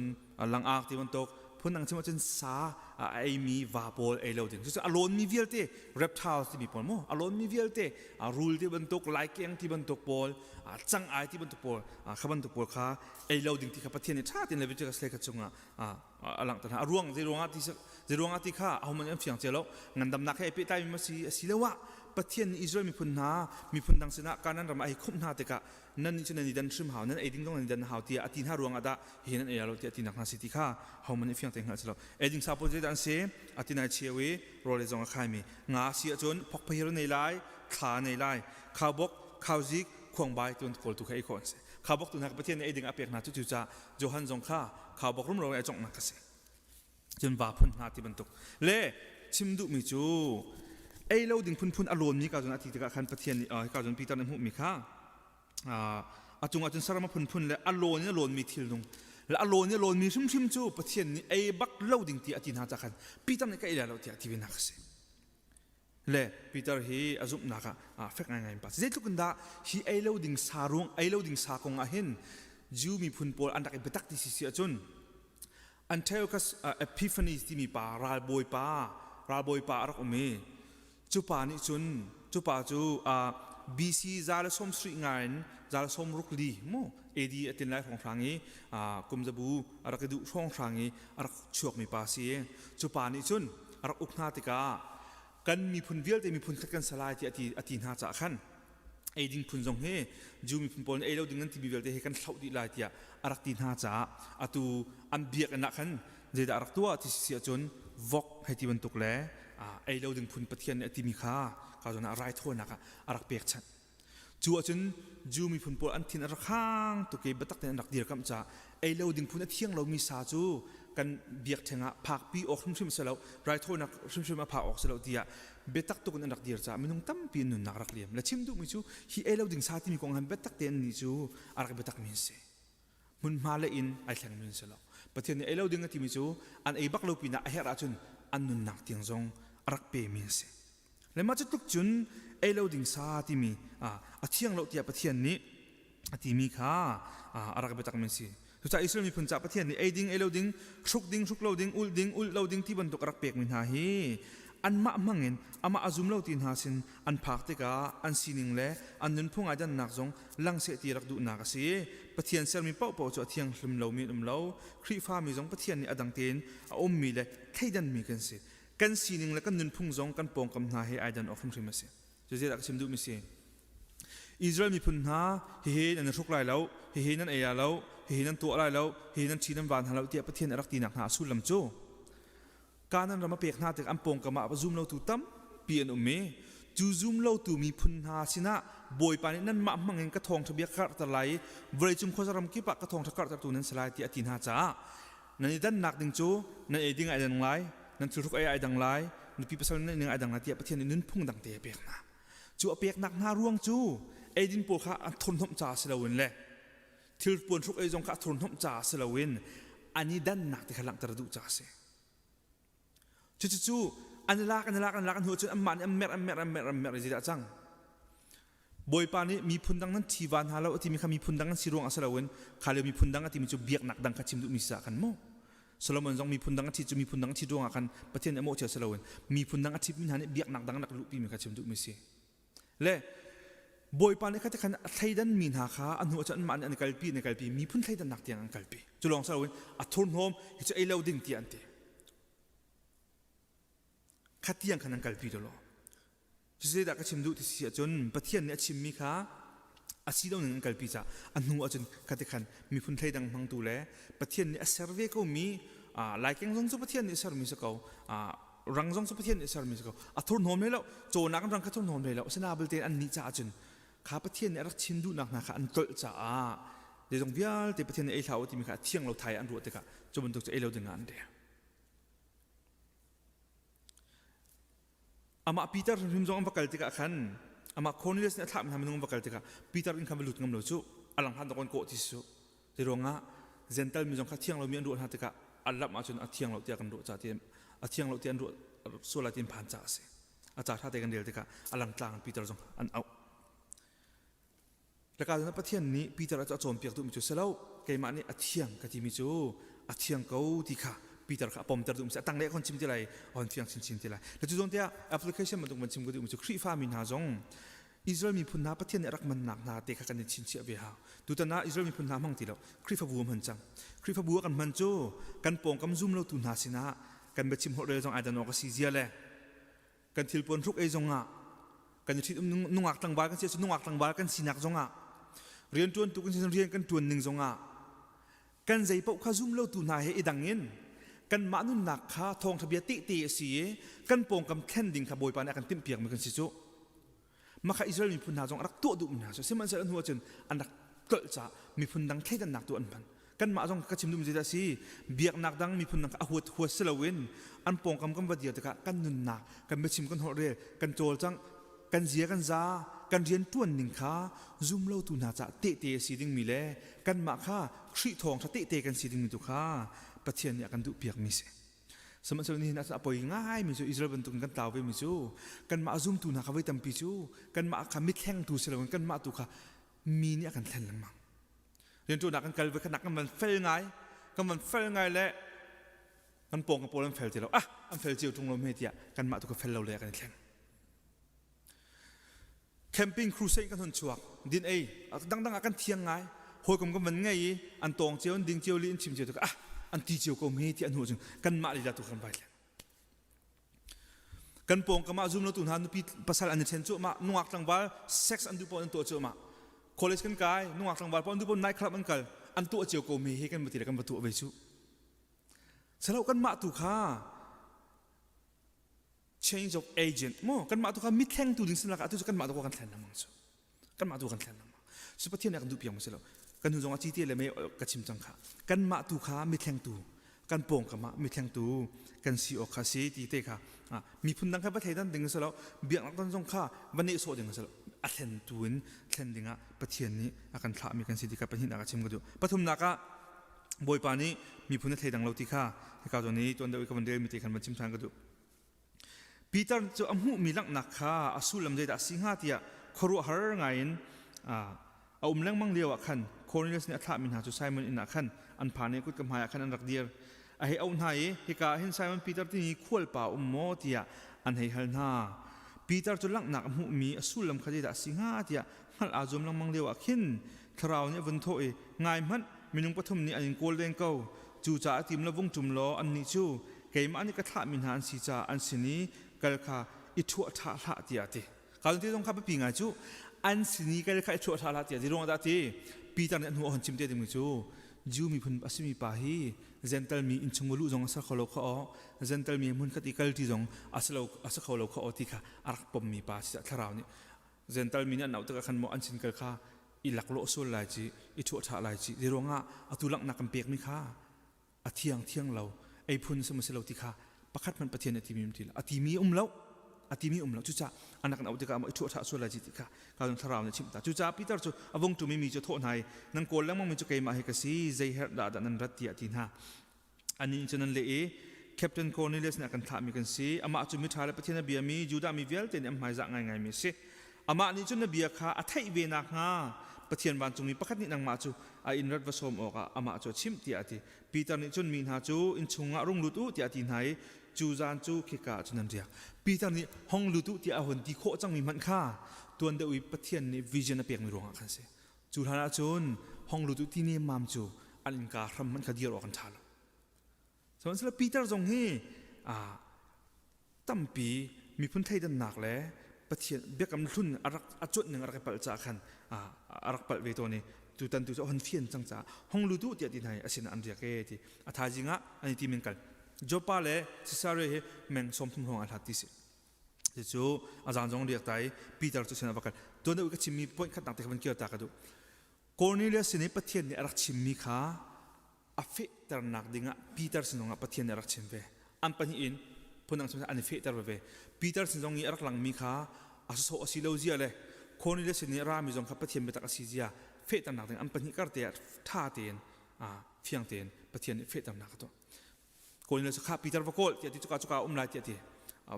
langak ti bantuk phundang chim ahcun sa a eimi va pawl ei lo ding. Cucu a lawnmi vialte reptiles timi pawl mu a lawnmi vialte rul ti bantuk laikeng ti bantuk pawl cang ai ti bantuk pawl kha bantuk pawl kha ei lo ding ti kha Pathian nih ṭha tein Leviticus hlei kha chungah a langhter hna. A ruang zei ruangah ti zei ruangah ti kha ahohmanh an fiang cia lo. Ngandamnak he pehtlai mi si asiloah Pathian nih Israel miphun hna miphun dang sinah Kanaan ram ah a hei khumh hna tikah nan nih cu nan i dan hrim hau nan ei ding zong nan i dan hau tiah a ti hna ruangah dah hi nan ei lo tiah tinak hna si ti kha hohmanh nih fiang tein hngalh si lo. Ei ding sa pawl zeidah an si? A tinai cheu i rawl ei zong a khaimi nga si ahcun phokphahir nei lai, thla nei lai, khaubok, khauzik, khuangbai tun pawl tu kha ei khawh an si. Khaubok tu hna Pathian nih ei ding a pek hna cu cucaah Johan zong kha khaubok rumro in a conghnak a si. Cun va phun hna ti bantuk. Le chim duhmi cu ei lo ding phunphun a lawnmi ka cun a ti tikah khan Pathian nih ka cun Peter nih hmuhmi kha a cungah cun saram a phunphun le a lawn in a lawnmi thil nung le a lawn in a lawnmi hrimhrim cu Pathian nih ei bak lo ding ti a ti hna ca khan Peter nih ka ei lai lo tiah a ti ve nak a si. Le Peter hi a zumhnak ah fek ngaingai in pa. Zeitluk in dah hi ei lo ding sa ruang ei lo ding sa kong ah hin Jew miphun pawl an rak i biatak ti si si ahcun Antiochus Epiphanes timi pa ralbawi pa ralbawi pa a rak um i cu pa nih cun cu pa cu BC 170 nga in 164 mu AD a tin lai hrawnghrang i kum zabu a rak i duh hrawnghrang i a rak chuakmi pa si cu pa nih cun a rak uk hna tikah kan miphun vialte miphun khat kan si lai ti a ti hna caah khan. Ei ding phun zong hi Jew miphun pawl nih ei lo ding an timi vialte hi kan hloh dih lai tiah a rak ti hna caah atu an biakinn ah khan zeidah a rak tuah ti si ahcun vok hei ti bantuk le ei lo ding phun Pathian nih a timi kha ka zawn ah raithawinak ah a rak pekchanh. Cu ahcun Jew miphun pawl an thin a rak hang tuk i biatak tein an rak dirkamh caah ei lo ding phun a thiang lomi sa cu kan biakṭheng ah phakpi awk hrimhrim a si lo, raithawinak hrimhrim a phak awk si lo tiah biatak tuk in an rak dir caah minung tampi an nunnak rak liam. Le chim duhmi cu hi ei lo ding sa timi kong han biatak tein nih cu a rak biatakmi an si. Hmunhma le inn ai thlengmi an si lo. Pathian nih ei lo ding a timi cu an ei bak lo pinah a herh ahcun an nunnak tiang zong a rak pemi an si. Le mah cu tluk cun ei lo ding sa timi a thiang lo tiah Pathian nih a timi kha a rak biatakmi a si. Cucaah Israel miphun caah Pathian nih ei ding, ei lo ding, hruk ding, hruk lo ding, ulh ding, ulh lo ding ti bantuk a rak pekmi hna hi anmah hmangin amah a zum lo ti hna sin an phak tikah an sining le an nunphung ai dannak zong lang seh ti rak duhnak a si. Pathian sermi paohpaoh cu a thianghlim lomi an um lo. Khrihfami zong Pathian nih a dang tein a ummi le thleidanmi kan si. Kan sining le kan nunphung zong kan pawngkam hna he ai dan awk hrimhrim a si. Cu zeidah ka chim duhmi si? Israel miphun hna hihi nan i hruk lai lo, hihi nan ei lai lo, hihi nan tuah lai lo, hihi nan ṭhi nan van hna lo tiah Pathian a rak tinak hna a sullam cu Kanaan ram a pek hna tik an pawngkam ah a zum lotu tampi an um i cu zum lotu miphun hna sinah Bawipa nih nanmah hmangin ka thawngṭha bia ka karhter lai i vawleicung khuaza ram kip ah ka thawngṭha karhtertu nan si lai tiah a ti hna caah nan i dannak ding cu nan ei ding ai dang lai, nan thilhruk ei ai dang lai, nupi pasal nan ning ai dang lai tiah Pathian nih nunphung dang te a pek hna. Cu a peknak hna ruang cu eidin pawl kha an thurhnawmh caah si loin le thil puan hruk ei zong kha a thurhnawmh caah si loin an i dannak te kha langhter a duh caah a si. Cucu an i lak an i lak an i lak an hnu cun anmah nih an merh an merh an merh an merh i zeidah a cang? Bawipa nih miphun dang nan ṭhi va hna lo a timi kha miphun dang an si ruang ah si loin kha lio miphun dang a timi cu biaknak dang kha chim duhmi si ah khan maw Solomon zong miphun dang a ṭhi cu miphun dang a ṭhi ruangah khan Pathian nih a mawhchiat si loin miphun dang a ṭhitmi hna nih biaknak dang an rak luhpimi kha chim duhmi si. Le Bawipa nih kha khan a thleidanmi hna kha a hnu ah cun anmah nih an kalpi an kalpi miphun thleidannak tiang an kalpi. Cu lawng si loin a thurhnawm hi cu ei lo ding tiah an ti. Kha tiang khan an kalpi law. Zeidah ka chim duh ti si ahcun Pathian nih a chimmi kha a si lo ning an kalpi caah a hnu ahcun khati khan miphun thleidang hmangtu le Pathian nih a ser ve komi laikeng zong cu Pathian nih a sermi si ko rang zong cu Pathian nih a sermi si ko a thurhnawm hlei lo cawnak in rang kha thurhnawm hlei lo asina belte an nih caah cun kha Pathian nih a rak chim duhnak hna kha an tlolh caah zeizong vialte Pathian nih ei hlah u timi kha a thiang lo thai an ruah tikah cu bantuk cu ei lo ding ah an rel. Amah Peter hrimhrim zong an va kal tikah khan amah Cornelius nih a thlahmi hna minung an va kal tikah Peter inn khan va lut ngam lo cu a lang hlan dawk kawh ti si cu. Zeiruangah Gentile mi zong kha thiang lomi an ruah hna tikah a lamh ahcun a thiang lo tiah kan ruah ca ti a thiang lo tiah an ruah sual lai ti an phan caah a si. A ca ṭha te kan rel tikah a lang tlang Peter zong an auh. Laka cun Pathian nih Peter cu a cawnpiak duhmi cu si lo, keimah nih a thiang ka timi cu a thiang ko ti kha Peter kha a pomter duhmi si. A tanglei a hon chim ti lai, a hon fiang chinchin ti lai. Le cu zawn tiah application bantuk van chim ka duhmi cu Khrihfa mi hna zong Israel miphun hna Pathian nih a rak mannak hna te kha kan i chinchiah ve hau. Tutan ah Israel miphun hna hmang ti lo, Khrihfabu a hman cang. Khrihfabu a kan hman cu kan pawngkam zum lotu hna sinah kan biachim holh rel zong ai dan awk a si zia le kan thilpuan hruk ei zongah kan i ṭhit um nungak tlangval kan si ahcun nungak tlangval kan sinak zongah rianṭuantu kan si rian kan ṭuan ning zongah kan zei paoh kha zum lotu hna he i dang in kanmah nunnak kha thawngṭha bia tehte a si i kan pawngkam thlen ding kha Bawipa nih a kan timhpiakmi kan si cu mah kha Israel miphun hna zong a rak tuah duhmi hna cu sihmanhsehlaw hnu ahcun an rak tlolh caah miphun dang thleidannak tu an hman kanmah zong ka chim duhmi zeidah a si biaknak dang miphun dang kha a huat huat si loin an pawngkam kan va dir tikah kan nunnak kan biachim kan holhrel kan cawlcangh kan zia kan za kan rian ṭuan ning kha zum lotu hna caah tehte a si dingmi le kanmah kha Khrih thawng ṭha tehte kan si dingmi tu kha Pathian nih a kan duhpiakmi si. Sihmanhsehlaw nihin ah cun a poi ngaimi cu Israel bantukin kan tlau vemi cu kanmah zumtu hna kha voi tampi cu kanmah kha mithlengtu si loin kanmah tu kha mi nih a kan thlen lengmang. Rianṭuannak kan kal voi khat kan van fel ngai kan van fel ngai le kan pawng ka pawl an fel ti lo ah an fel cio ṭung lo hme tiah kanmah tu ka fel lo le kan i thleng. Camping crusade kan hun chuak din ei dangdang ah kan thiang ngai hawikom kan van ngei i an tawng cio an ding cio li an chim cio ah an ti cio ko hme ti an hnu cun kanmah lila tu kan vai thleng. Kan pawngkam ah zum lotu hna nupi pasal an i ṭhen cuahmah, nungak tlangval sex an duh paoh an tuah cuahmah. College kan kai, nungak tlangval paoh an duh paoh night club an kal, an tuah cio ko mi hi kan va ti le kan va tuah ve cu. Salo kanmah tu kha change of agent mo kanmah tu kha mithlengtu ding sin lakah atu cu kanmah tu kan thlen lengmang cu. Kanmah tu kan thlen lengmang. Su Pathian nih a kan duh piak ma si lo. Kan hnu zong ah cite le mei ka chim cang kha. Kanmah tu kha mithlengtu kan pawngkam ah mithlengtu kan si awk kha si ti te kha miphun dang kha va thleidan ding si lo biaknak dan zong kha va nehsawh ding si lo a thlen tu in thlen ding ah Pathian nih a kan thlahmi kan si ti kha pahnihnak ah chim ka duh. Pathumnak ah Bawipa nih miphun a thleidang lo ti kha hika zawn i tuan deuh i ka van relmi te khan van chim ṭhan ka duh. Peter cu a hmuhmi langhnak kha a sullam zeidah a si hnga tiah khuaruahhar ngaiin a um lengmang lioah khan Cornelius nih a thlahmi hna cu Simon inn ah khan an phan i kutka hmaiah khan an rak dir. A hei auh hna i, Hika ah hin Simon Peter timi khualpa a um maw? tiah an hei hal hna. Peter cu langhnak a hmuhmi a sullam kha zeidah a si hnga tiah hngalh aa zuam lengmang lioah khin Thlarau nih a vun thawh i, Ngai hmanh, minung pathum nih an in kawl deng ko. Cucaah tim law vung ṭum law annih cu keimah nih ka thlahmi hna an si caah an sin i kal kha i ṭhuah ṭha hlah tiah a ti. Ka ti zong kha biapi ngai cu an sin i kal kha i ṭhuah ṭha hlah tiah ti ruangah dah ti Peter nih a hnu a hon chim te dingmi cu Jew miphun a simi pa hi Gentle mi innchung va luh zong a ser kho lo kha aw Gentle mi hmun khat i kal ṭi zong a si lo a si kho lo kha aw ti kha a rak pommi pa si thlarau nih Gentle mi nih an auh tikah khan maw an sin kal kha i laklawh sual lai ci i ṭhuah ṭha lai ci ti ruangah atu langhnak kan pekmi kha a thiang thiang lo ei phun si si lo ti kha pakhat hmanh Pathian nih a timi um ti lo a timi um lo a timi um lo cucaah anak an auh tikah i ṭhuah ṭha sual lai ci ti kha ka thlarau nih chimh ta cucaah Peter cu a vung ṭumi mi cu thawh hna i nan kawl lengmang mi cu keimah hi ka si zei herh dah dah nan rat tiah ti hna Anih cu nan leh i Captain Cornelius nih a kan thlahmi kan si. Amah cu miṭha le Pathian a biami Judah mi vialte nih an hmaizah ngaingaimi a si. Amah nih cun na bia kha a theih ve nakhnga Pathian vancungmi pakhat nih nangmah cu a inn rat va sawm awkah amah cu a chimh tiah a ti. Peter nih cun mi hna cu inn chungah rung lut u tiah a ti hna i cu zan cu khika ah cun an riak. Peter nih hong lut u tiah a hun ti khawh cangmi hmanh kha tuan deuh i Pathian nih vision a pekmi ruangah khan a si. Cu hlan ahcun hong lut u ti nemmam cu an innka hram hmanh kha dir awk an ṭha lo. Sihmanhsehlaw Peter zong hi tampi miphun thleidannak le Pathian biakam hlun a rak a cuanh ning a rak i palh caah khan a rak palh ve tawn i tutan tu cu a hon fian cang caah hong lut u tiah ti hna i a sinah an riak e ti a thaizing ah an i tim in kal Joppa le Caesarea hi meng 30 hrawng a hlat ti si. Cucu a zan zong riak ta i Peter cu sin ah va kal. Tuan deuh i ka chimmi point khatnak te kha van kir ta ka duh. Cornelius sin i Pathian nih a rak chimmi kha a fehternak dingah Peter sin zongah Pathian nih a rak chim ve. An pahnih in phundang chim an i fehter veve. Peter sin zong i a rak langmi kha a sawsawh a si lo zia le Cornelius sin i a rami zong kha Pathian biatak a si zia fehternak ding an pahnih kar te ah ṭha tein fiang tein Pathian nih fehternak a tuah. Kawl nih kha Peter va kawl tiah ti cuka cuka um lai tiah ti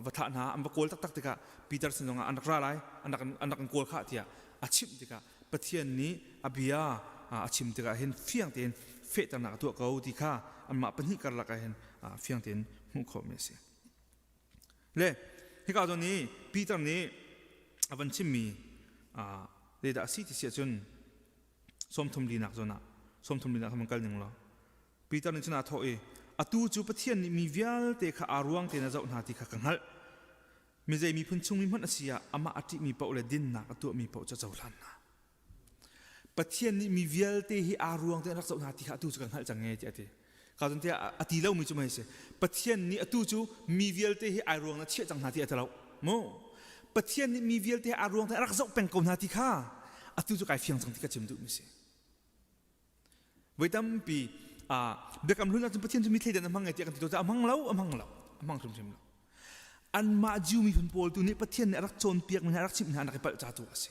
va thlah hna an va kawl taktak tikah Peter sin zongah an rak ra lai an rak an rak kawl khah tiah a chimh tikah Pathian nih a bia a chim tikah hin fiang tein fehternak a tuah ko ti kha anmah pahnih karlak ah hin fiang tein hmuh khawhmi a si. Le hika zawn i Peter nih a van chimmi zeidah a si ti si ahcun 30 linak zawn ah 30 linak kha kal ning law Peter nih cun aa thawh i atu cu Pathian nih mi vialte kha aa ruang tein a zoh hna ti kha ka hngalh. Mi zei miphun chungmi hmanh a si ah amah a ṭihmi paoh le dinnak a tuahmi paoh cu a cohlan hna. Pathian nih mi vialte hi aa ruang tein a rak zoh hna ti kha atu cu ka hngalh cang e tiah a ti. Ka cun tiah a ti lomi cu mei si. Pathian nih atu cu mi vialte hi ai ruang na chiah cang hna ti a ti lo. Mu. Pathian nih mi vialte hi aa ruang tein a rak zoh peng ko hna ti kha atu cu kai fiang cang ti ka chim duhmi si. Voi tampi biakam hlun ahcun Pathian cu mi thleidan a hmang tiah kan ti tawn a hmang lo a hmang lo a hmang hrimhrim lo anmah Jew miphun pawl tu nih Pathian nih a rak cawnpiak mi hna a rak chimh hna an rak i palh ca tu a si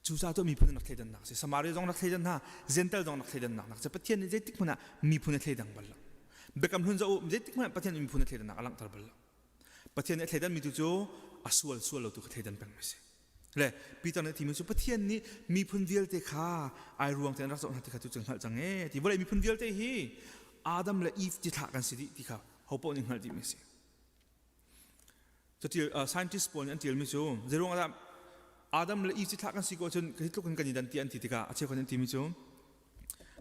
cucaah tu miphun an rak thleidannak a si Samaria zong rak thleidan hna Gentle zong rak thleidannak nak si Pathian nih zeitik hmanh ah miphun a thleidang bal lo biakam hlun zoh u zeitik hmanh ah Pathian nih miphun a thleidannak a langhter bal lo Pathian nih a thleidan mi tu cu a sual sual lo tu kha thleidan peng mi si Le Peter nih a timi cu Pathian nih miphun vialte kha ai ruang tein rak zoh hna ti kha tu cu hngalh cang ee ti vawlei miphun vialte hi Adam le Eve cithlah kan si dih ti kha hopoh nih hngalh dihmi a si. Catial scientist pawl nih an tialmi cu zeiruang ah dah Adam le Eve cithlah kan si ko ahcun hi tluk in kan i dan ti an ti tikah a cheukhat an timi cu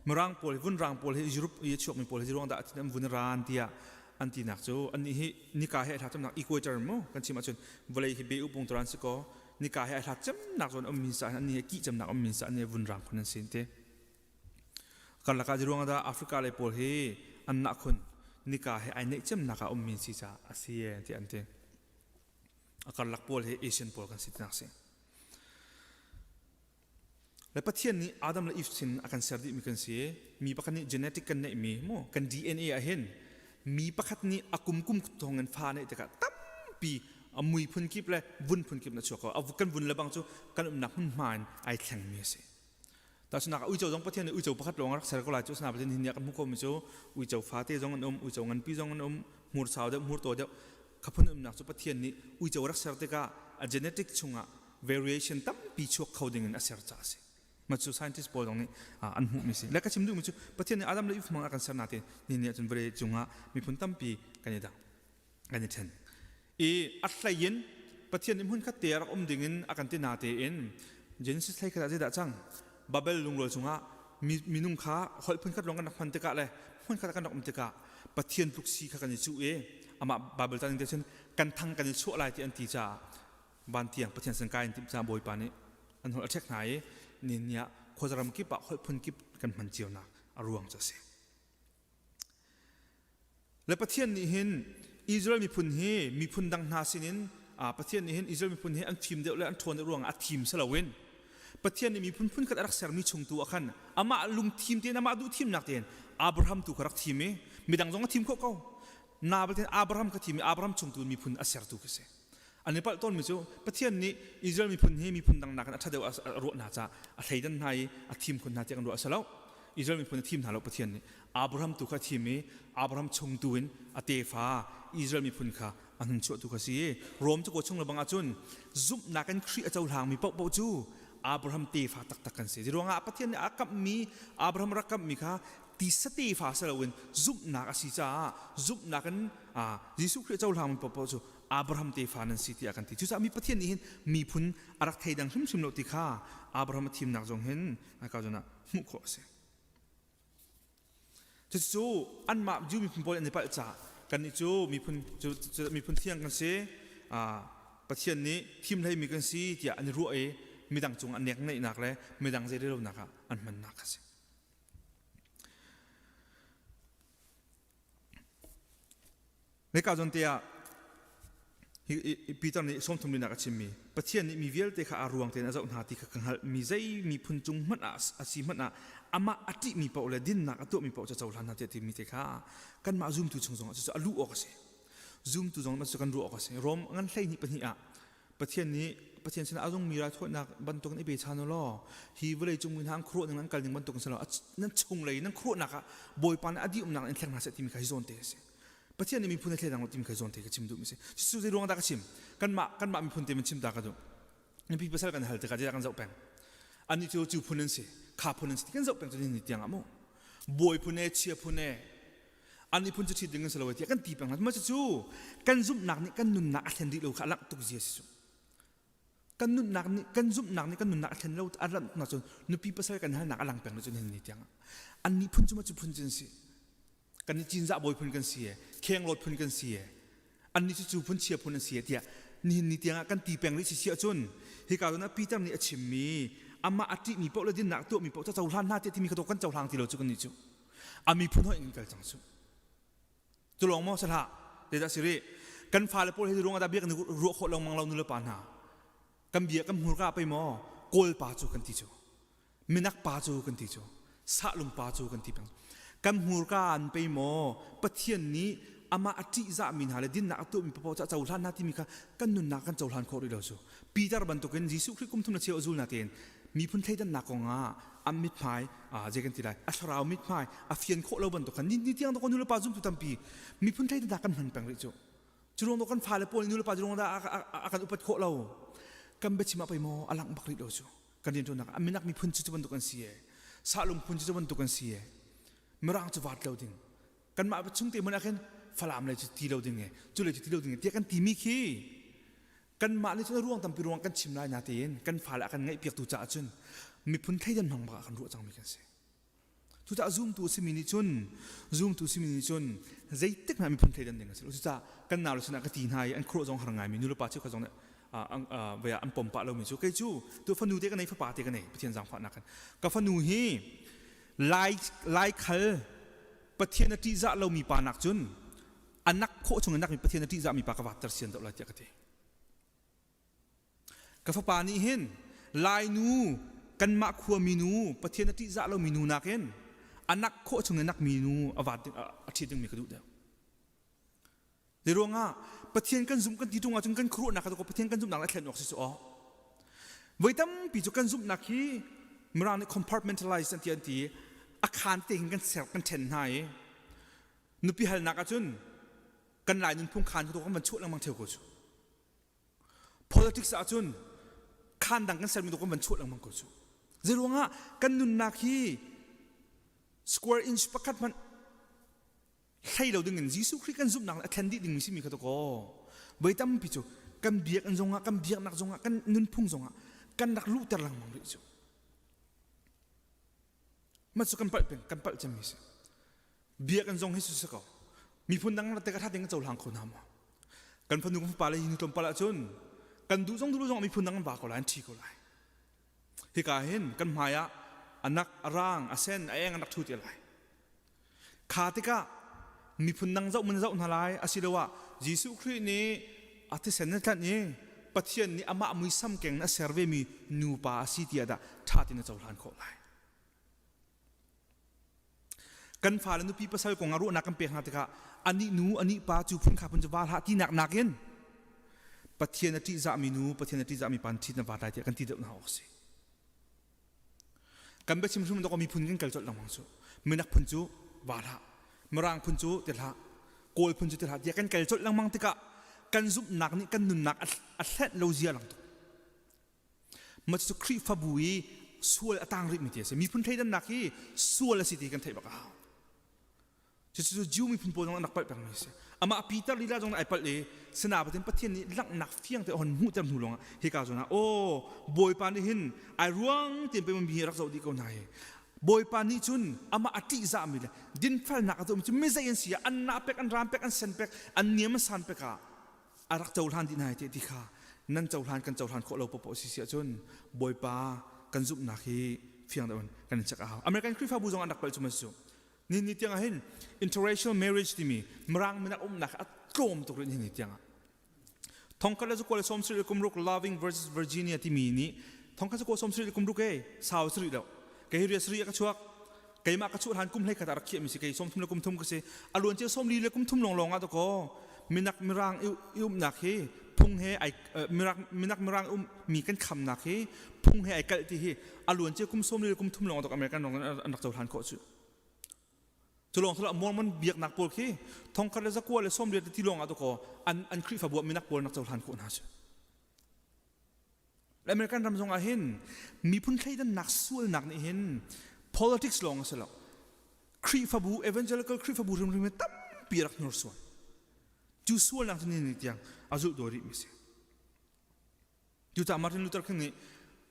Mirang pawl vun rang pawl hi Europe i a chuakmi pawl hi zeiruang dah an vun ran tiah an tinak cu annih hi nika he ai hlat cemnak equator mu kan chim ahcun vawlei hi be upung turan si kaw nika he ai hlat cemnak zawn ummi sa annih hi kih cemnak ummi sa annih vunrang khun an sin te. Karlak ah ruang dah Africa lei pawl hi an nah khun nika he ai neih cemnak ah ummi si caah a si e ti an ti. A karlak pawl hi Asian pawl kan si tinak si. Le Pathian nih Adam le Eve sin a kan ser dihmi kan si. Mi pakhat nih genetic kan neihmi mu kan DNA ah hin mi pakhat nih a kum kum thong in fa neih tikah tampi a mui phun kip le vun phun kip na chuak ko. Kan vun le bang cu kan umnak hmunhma in ai thlengmi a si. Tahchunhnak ah uico zong Pathian nih uico pakhat lawng a rak ser ko lai cu asinain Pathian hin nih a kan hmuh khomi cu uico fate zong an um, uico nganpi zong an um, hmur sau deuh, hmur taw deuh. Kha phun umnak cu Pathian nih uico rak ser tikah a genetic chungah variation tampi chuak kho ding in a ser caah a si. Mah cu scientist pawl zong nih an hmuhmi si. Le ka chim duhmi cu Pathian nih Adam le Eve hmang a kan ser nain ni ni ahcun vawlei cungah miphun tampi kan i dang, kan i then. I a hlei in Pathian nih hmunkhat te rak um ding in a kan ti na tein Genesis hlei khat ah zeidah cang Babel lungrawl chungah minung kha holh phunkhat lawng kan rak hman tikah le hmunkhat kan rak um tikah Pathian tluk si kha kan i cuh i amah Bible ta ning te cun kan thang kan i chuah lai ti an ti caah van tiang Pathian sin kai an timh caah Bawipa nih an holh a ṭhek hna i ni ni ah khuazaram kip ah holh phun kip kan hman cio nak a ruang cu a si. Le Pathian nih hin Israel miphun hi miphun dang hna sinin Pathian nih hin Israel miphun hi an fim deuh le an ṭhawn deuh ruangah a thim si loin Pathian nih miphun phunkhat a rak sermi chung tu ah khan amah lungthim tein amah duhthimnak tein Abraham tu kha rak thim i midang zong a thim khawh ko. Na tein Abraham kha thim i Abraham chung tu miphun a sertu khi si. An i palh tawnmi cu Pathian nih Israel miphun hi miphun dang nakin a ṭha deuh a ruah hna caah a thleidan hna i a thim khun hna tiah kan ruah a si lo. Israel miphun a thim hna lo Pathian nih. Abraham tu kha a thim i Abraham chung tu in a tefa Israel miphun kha a hun chuahtu kha si. Rom cakuat chung lebang ahcun zumhnak in Khrih a cohlangmi paohpaoh cu Abraham tefa taktak kan si. Ruangah Pathian nih a kamhmi Abraham rak kamhmi kha tisa tefa si loin zumhnak a si caah zumhnak in Jesuh Khrih a cohlangmi paohpaoh cu Abraham tefa nan si tiah kan ti. Cucaah mi Pathian nih hin miphun a rak theidang hrimhrim lo ti kha Abraham a thimnak zong hin ka zawn ah hmuh khawh a si. Cucu anmah Jew miphun pawl an i palh caah kannih cu miphun cu miphun thiang kan si Pathian nih thim hleimi kan si tiah an i ruah i midang cung an nek neihnak le midang zeirelonak ah an hmannak a si. Hika zawn te ah hi Peter nih 30 linak a chimmi Pathian nih mi vialte kha aa ruang tein a zoh hna ti kha ka hngalh mi zei miphun cung hmanh ah a si hmanh ah amah a ṭihmi paoh le dinnak a tuahmi paoh cu cohlan hna tiah timi te kha kanmah zumtu chung zongah cucu a luh awk a si zumtu zong cu kan ruah awk a si Rom ngan 12 2 ah Pathian nih Pathian sinah a zungmi raithawinak bantukin i pe chan u law hi vawlei cung mi hna an khuaruah ning an kal ning bantukin si lo nan chunglei nan khuaruahnak ah Bawipa nih a dih umnak in thleng hna seh timi kha hi zawn te a si. Pathian nih miphun a thledang lo timi kha zawn te ka chim duhmi si. Cucu zei ruang dah ka chim? Kanmah kanmah miphun te min chim ta ka duh. Nupi pasal kan hal tikah zeidah kan zoh peng? Annih cu cu phun an si, kha phun an si ti kan zoh peng cu ni tiang ah mu. Bawi phun e, chia phun e, an miphun cu ṭhit ding an si lo tiah kan ti peng hna. Mah cucu kan zumhnak nih kan nunnak a thlen rih lo kha a langh tuk zia si cu. Kan nunnak nih kan zumhnak nih kan nunnak a thlen lo a langh nak cun nupi pasal kan halnak a lang peng lo cun hin ni tiang an nih phun cu ma cu phun cu an si. Kan nih Cinzah bawi phun kan si e, Khenglawt phun kan si e, an nih cu cu phun chia phun an si e tiah nihin ni tiang ah kan ti peng rih si si ahcun hika zawn ah Peter nih a chimmi amah a ṭihmi paoh le dinnak tuahmi paoh cu cohlan hna tiah timi kha kan cohlang ti lo cu kan nih cu. A miphun hoih in kal cang cu. Cu lawng maw si hlah? Zeidah si rih? Kan fale pawl hi ruang ah dah biak ni ruah khawh lengmang lo nulepa hna. Kan bia kan hmurka pei maw Kawl pa cu kan ti cu. Minak pa cu kan ti cu. Sahlung pa cu kan ti peng. Kan hmurka an pei maw Pathian nih amah a ṭihzahmi hna le dinnak a tuahmi paoh cu a cohlan hna timi kha kan nunnak kan cohlan khawh rih lo cu. Peter bantukin Jesuh Khrih kum thum le cheu a zul na tein miphun thleidannak kongah an mithmai zei kan ti lai a thlarau mithmai a fian khawh lo bantuk khan ni, ni tiang nu le pa zumtu tampi miphun thleidannak kan hman peng rih cu cu ruang kan fale pawl nu le pa cu ruang dah a kan upat khawh lo kan biachim ah pei maw a langh bak rih lo cu kan rianṭuannak ah minak miphun cu cu bantuk an si e sahlung phun cu cu bantuk an si e mirang cu vaat lo ding kanmah chung te hmanh ah khin falam lei cu ti lo ding e cu lei cu ti lo ding e tiah kan timi khi Kanmah nih cun a ruang tampi ruang kan chim lai natein kan fale a kan ngaihpiaktu caah cun miphun thleidan hmang bak ah kan ruah cangmi kan si. Cucaah zumtu a simi nih cun zumtu simi nih cun zeitik hmanh miphun thleidan ding a si lo. Cucaah kan nau le sinah ka ti hna i an khuaruah zong har ngaimi nulepa cheukhat zong nih vei ah an pom pah lomi cu kei cu tu fanu te ka nei fapa te ka nei Pathian zaangfahnak in ka fanu hi lai lai khal Pathian a ṭihzah lomi pa nak cun a nak khawh chung in nakmi Pathian a ṭihzahmi pa ka vatter sian deuh lai tiah ka ti. Ka fapa nih hin Lainu kanmah khuami nu Pathian a ṭihzah lomi nu nakin a nak khawh chung in nakmi nu a vat a ṭhit dingmi ka duh deuh. Zei ruangah Pathian kan zumh kan ti ṭung ahcun kan khuaruahnak kha Pathian kan zumhnak le thlen awk si cu aw. Voi tampi cu kan zumhnak hi Mirang nih compartmentalize an ti an ti a khaan te hin kan ser kan ṭhen hna i nupi halnak ahcun kan Lai nunphung khaan cu kan van chuah lengmang ṭheo ko cu. Politics ahcun khaan dang kan sermi tu kan van chuah lengmang ko cu. Zeiruangah kan nunnak hi square inch pakhat hmanh hlei lo dingin Jesuh Khrih kan zumhnak a thlen dih dingmi simi kha to kaw voi tampi cu kan biakinn zongah kan biaknak zongah kan nunphung zongah kan rak luhter lengmang rih cu. Mah cu kan palh peng kan palh cemmi si. Biakinn zong hi su si ko. Miphun dang rat tikah ding cohlang kho hna maw? Kan fanu kan fapa le hi tlawmpal ahcun kan duh zong duh zong miphun dang an va ko lai an ṭhi ko lai. Hika hin kan hmai ah anak a rang a sen a eng an rak ṭhu te lai. Kha tikah miphun dang zoh man zoh hna lai asiloah Jesuh Khrih nih a thisen a tlanh i Pathian nih amah muisam keng in a ser vemi nupa a si tiah dah ṭha tein a cohlan khawh lai. Kan fale nupi pasal kong ah ruahnak kan pek hna tikah anih nu anih pa cu phun kha phun cu va hlah tinak nakin Pathian a ṭihzahmi nu Pathian a ṭihzahmi pa ṭhit na va lai tiah kan ti deuh hna awk a si. Kan biachim hrim dawk miphun kan kal colh lengmang cu minak phun cu va hlah mirang phun cu ti hlah kawl phun cu ti hlah tiah kan kal colh lengmang tikah kan zumhnak nih kan nunnak a hlenh lo zia lang tuk. Mah cucu Khrihfabu i sual a tang rihmi ti a si. Miphun thleidannak hi sual a si ti kan theih bak a hau. Cucu Jew miphun pawl zong an rak palh pengmi a si. Amah Peter lila zong ai palh i sinapatin Pathian nih langhnak fiang te a hon hmuhter hnu lawngah hika zawn ah aw Bawipa nih hin ai ruang tein pei mi hi rak zoh dih ko hna hi. Bawipa nih cun amah a ṭihzahmi le dinfelnak a tuahmi cu mizei an si ah an nah pek an ram pek an sen pek an niam an san pek ah a rak cohlan dih hna ti ti kha nan cohlan kan cohlan khawh lo popoh si si ahcun Bawipa kan zumhnak hi fiang deuh in kan in check a hau. American Khrihfabu zong an rak palh cu man su. Ni ni tiang ah hin interracial marriage timi mirang minak umnak a tlawm tuk rih ni ni tiang ah. Thongkhat le zakua le sawm sarih le kum ruk Loving versus Virginia timi nih thongkhat zakua sawm sarih le kum ruk e sau sarih lo kei ria sarih ka chuak keimah ka chuah hlan kum hlei khat ah rak khiahmi si kei 30 le kum thum ka si a luan cia 40 le kum thum lawnglawng ah dakaw minak mirang i umnak hi phung he ai mirak minak mirang um mi kan khamnak hi phung he ai kalh ti hi a luan cia kum 40 le kum thum lawng dok American rong an rak cohlan khawh cu cu lawng thalo Mormon biaknak pawl khi thongkhat le zakua le 80 ti lawng ah dakaw an an Khrihfabu ah minak pawl nak cohlan khawh hna cu American ram zong ah hin miphun thleidannak sualnak nih hin politics lawng a si lo. Khrihfabu evangelical Khrihfabu hrimhrim hi tampi rak hnursuan. Cu sualnak cu ni tiang a zulh dawi rihmi si. Cucaah Martin Luther King nih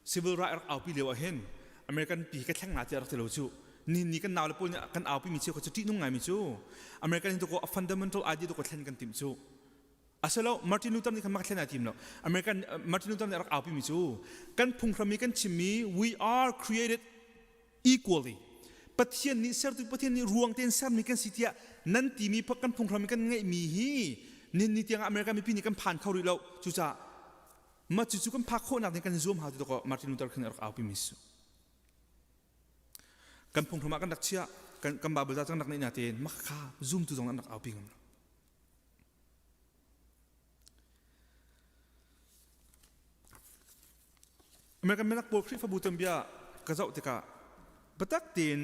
civil right rak aupi lio ah hin American pi ka thleng na tiah rak ti lo cu. Ni ni kan nau le pawl nih kan aupi mi cheu kha cu ṭihnung ngaimi cu American hi to a fundamental idea to thlen kan timh cu. Asilo Martin Luther nih khan mak thlen ai tim lo. American Martin Luther nih a rak aupi mi cu kan phunghram i kan chimmi we are created equally. Pathian nih sertu Pathian nih ruang tein sermi kan si tiah nan timi kan phunghram i kan ngeihmi hi nin ni tiangah American mipi nih kan phan kho rih lo. Cucaah mah cucu kan phak khawhnak ding kan zuam hau ti to Martin Luther King nih a rak aupi mi si. Kan phunghram ah kan rak chiah kan kan Bible ca kan rak neih na tein mah kha zumtu zong an rak aupi ngam lo. American minak pawl Khrihfabu tuanbia ka zoh tikah biatak tein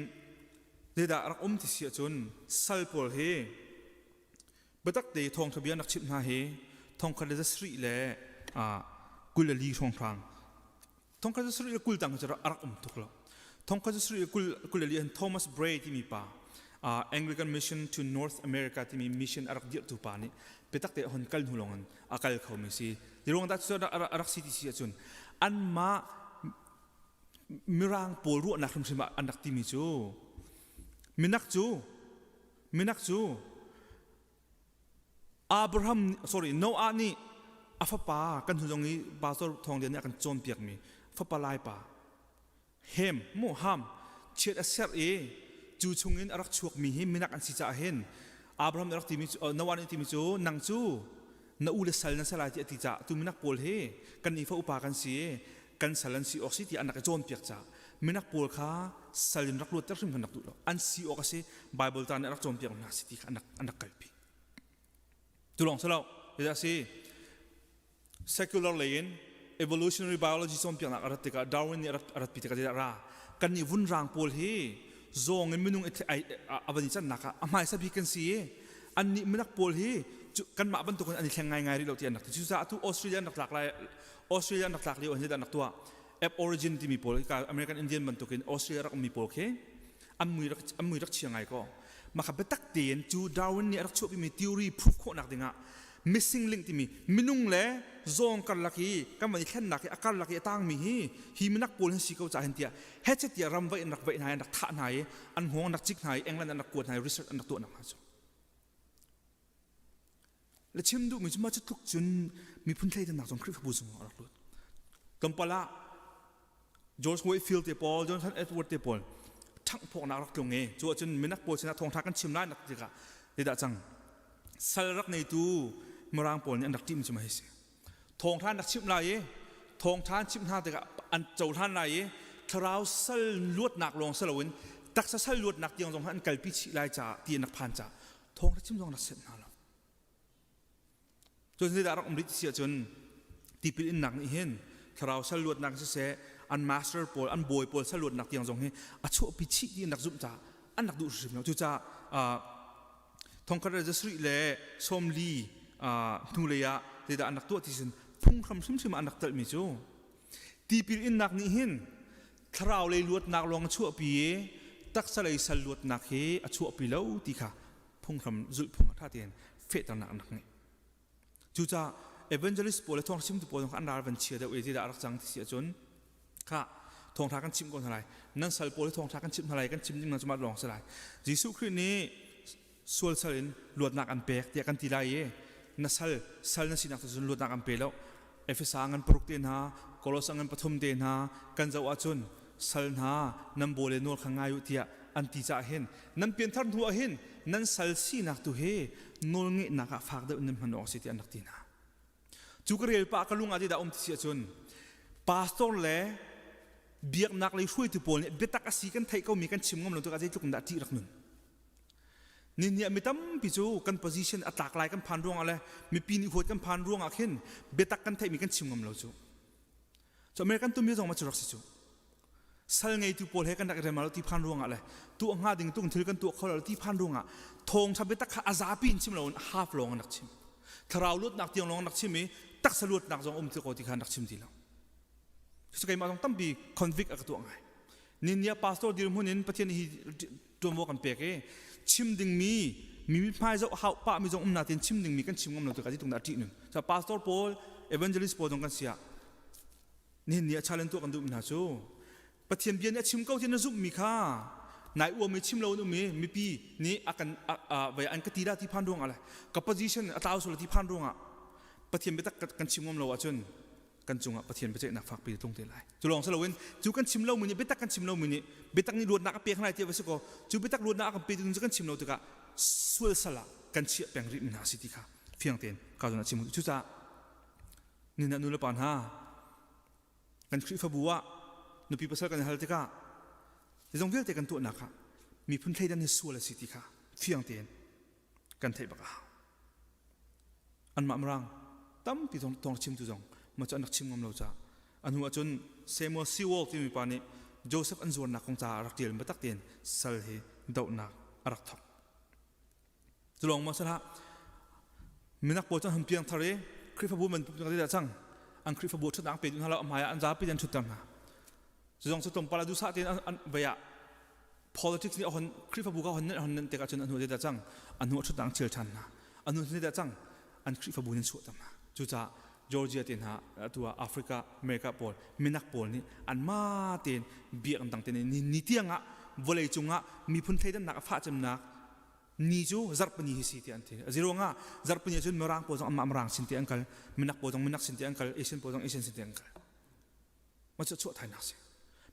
zeidah rak um ti si ahcun sal pawl hi biatak te thawngṭha bia an rak chimh hna hi thongkhat le zasarih le 24 hrawnghrang thongkhat zasarih le 20 tang cu a rak um tuk lo thongkhat zasarih le 24 hin Thomas Bray timi pa Anglican Mission to North America timi mission a rak dirhtu pa nih biatak te hon kal hnu lawng in a kal khomi si ruang dah cu a rak si ti si ahcun anmah mirang pawl ruahnak hrimhrim ah an rak timi cu. Minak cu minak cu Abraham sorry Noah nih a fapa kan hnu zong i pastor Thawng Lian nih a kan cawnpiakmi fapa lai pa Hem mu Ham chiat a serh i cu chungin a rak chuakmi hi minak an si caah hin Abraham nih a rak timi cu Noah nih a timi cu nang cu na u le sal na si lai ti a ti caah tu minak pawl hi kan nifa upa kan si i kan sal an si awk si tiah an rak i cawnpiak caah minak pawl kha sal in rak luatter hrim kan rak duh lo an si awk a si Bible ta nih a rak cawnpiak hna si ti kha an rak kalpi tu lawng si lo zeidah a si secular lei in evolutionary biology cawnpiaknak a rat tikah Darwin nih a ratpi tikah zeidah ra kan nih vunrang pawl hi zawng in minung a van i cannak ah a hmaisa bik kan si i annih minak pawl hi kanmah bantukin an i thleng ngaingai rih lo ti an rak ti cucaah atu Australia an rak tlak lai Australia an rak tlak lio an zeidah an rak tuah Aborigine timi pawl American Indian bantukin Australia rak ummi pawl khi an mui rak chia ngai ko maka biatak tein cu Darwin nih a rak chuahpimi theory proof khawhnak dingah missing link timi minung le zawng karlak i kan van i thlennak i a karlak i a tangmi hi hi minak pawl hin si ko ca hin tiah hechet tiah ram vaih an rak vaih hna i an rak thah hna i an hngawng an rak cik hna i England an rak kuat hna i research an rak tuahnak hna cu le chim duhmi cu mah cu tluk cun miphun thleidannak zong Khrihfabu zong a rak lut tlawmpal ah George Whitefield te pawl Jonathan Edward te pawl ṭhanghphawknak rak tlung i cu ahcun minak pawl sinah thawngṭha kan chim lai nak tikah zeidah cang sal rak neitu mirang pawl nih an rak ṭihmi cu mah hi si thawngṭha an rak chimh lai i thawngṭha an chimh hna tikah an cohlan lai i thlarau sal luatnak lawng si loin taksa sal luatnak tiang zong an kalpi chih lai caah ti an rak phan caah thawngṭha chim zong rak senh hna lo cun zeidah rak um rih ti si ahcun tipil innak nih hin thlarau sal luatnak siseh an master pawl an bawi pawl sal luatnak tiang zong hi a chuahpi chih ti an rak zumh caah an rak duh hrimhrim lo cucaah thongkhat le zasarih le sawmli hnulei ah zeidah an rak tuah ti sin phunghram hrimhrim ah an rak telhmi cu tipil innak nih hin thlarau lei luatnak lawng a chuahpi i taksa lei sal luatnak hi a chuahpi lo ti kha phunghram zulhphung a ṭha tein fehternak an rak ngeih. Cucaah evangelist pawl le thawngṭha chimtu pawl zong kha an ral van chia deuh i zeidah a rak cang ti si ahcun kha thawngṭha kan chimh ko hna lai nan sal pawl hi thawngṭha kan chimh hna lai kan chim ding cu mah lawng si lai Jesuh Khrih nih sual sal in luatnak an pek tiah kan ti lai i na sal sal na sinak cun luatnak an pe lo Efesa ngan paruk te hna Kolosa ngan pathum te hna kan zoh ahcun sal hna nan baw le nawl kha ngai u tiah an ti caah hin nan pianthar hnu ah hin nan sal sinak tu hi nawlngeihnak ah fak deuh nan hman awk a si tiah an rak ti hna cu ka rel pah ka lung ah zeidah um ti si ahcun pastor le biaknak lei hruaitu pawl nih biatak a si kan theih ko mi kan chim ngam lo tikah zeitluk in dah ṭih rak nun Nihin ah mi tampi cu kan position a tlak lai kan phan ruangah le mipi nih huat kan phan ruangah khin biatak kan theihmi kan chim ngam lo cu. Cu American tumi zong ma cu rak si cu. Sal ngeitu pawl he kan rak i rem lo ti phan ruangah le tuah hnga ding tung thil kan tuah kho lo ti phan ruangah thawngtha biatak kha a zapi in chim lo in half lawng an rak chim. Thlarau luatnak tiang lawng an rak chim i taksa luatnak zong um ti ko ti kha an rak chim ti lo. Cucu keimah zong tampi convict a ka tuah ngai. Ninia pastor dirhmun in Pathian hi ṭuanvo kan pek i chim dingmi mi mithmai zoh hau pah mi zong um natin chim dingmi kan chim ngam lo tikah zeitluk dah ṭih nun so pastor pawl evangelist pawl zong kan si ah nihin ni ah challenge tuah kan duhmi hna cu Pathian bia nih a chim ko ti na zumhmi kha nai uam i chim lo in um i mipi nih a kan vai an ka ti dah ti phan ruangah le ka position a tlau sual ti phan ruangah Pathian biatak kan chim ngam lo ahcun kan cungah Pathian biaceihnak fakpi a tlung te lai. Cu lawng si loin cu kan chim lomi nih biatak kan chim lomi nih biatak nih luatnak a pek hna lai ti va si kaw cu biatak luatnak a kan petu cu kan chim lo tikah sual sal ah kan chiah peng rih mi hna si ti kha fiang tein ka zawn ah chim cucaah nina nu le pa hna kan Khrihfabu ah nupi pasal kan i hal tikah zong vialte kan tuahnak ah miphun thleidan hi sual a si ti kha fiang tein kan theih bak a hau anmah mirang tampi thawng chimtu zong mah cu an rak chim ngam lo caah a hnu ahcun Samuel Sewall timi pa nih Joseph an zuarnak kong caah a rak ṭial biatak tein sal hi dohnak a rak thawk cu lawng maw salah minak pawl cu an hun piang thar i Khrihfabu man pumh cang an Khrihfabu ṭhutnak pe duh hna lo a hmai ah an zapi an ṭhutter hna cu zong cu tlawmpal a duhsah tein an vei ah politics nih a hon Khrihfabu ka hon nan hon nan tikah cun a hnu dah cang a hnu a ṭhutnak chil ṭhan hna a hnu dah cang an Khrihfabu nin chuah hna cucaah Georgia te hna atu ah Africa America pawl minak pawl nih anmah tein biakinn dang te ni ni tiang ah vawlei cungah miphun thleidannak a fah cemnak ni cu zarhpini hi si tiah an ti. Aziruangah zarhpini ahcun Mirang pawl zong anmah Mirang sin te an kal, Minak pawl zong Minak sin te an kal, Asian pawl zong Asian sin te an kal. Mah cu chuah thainak si.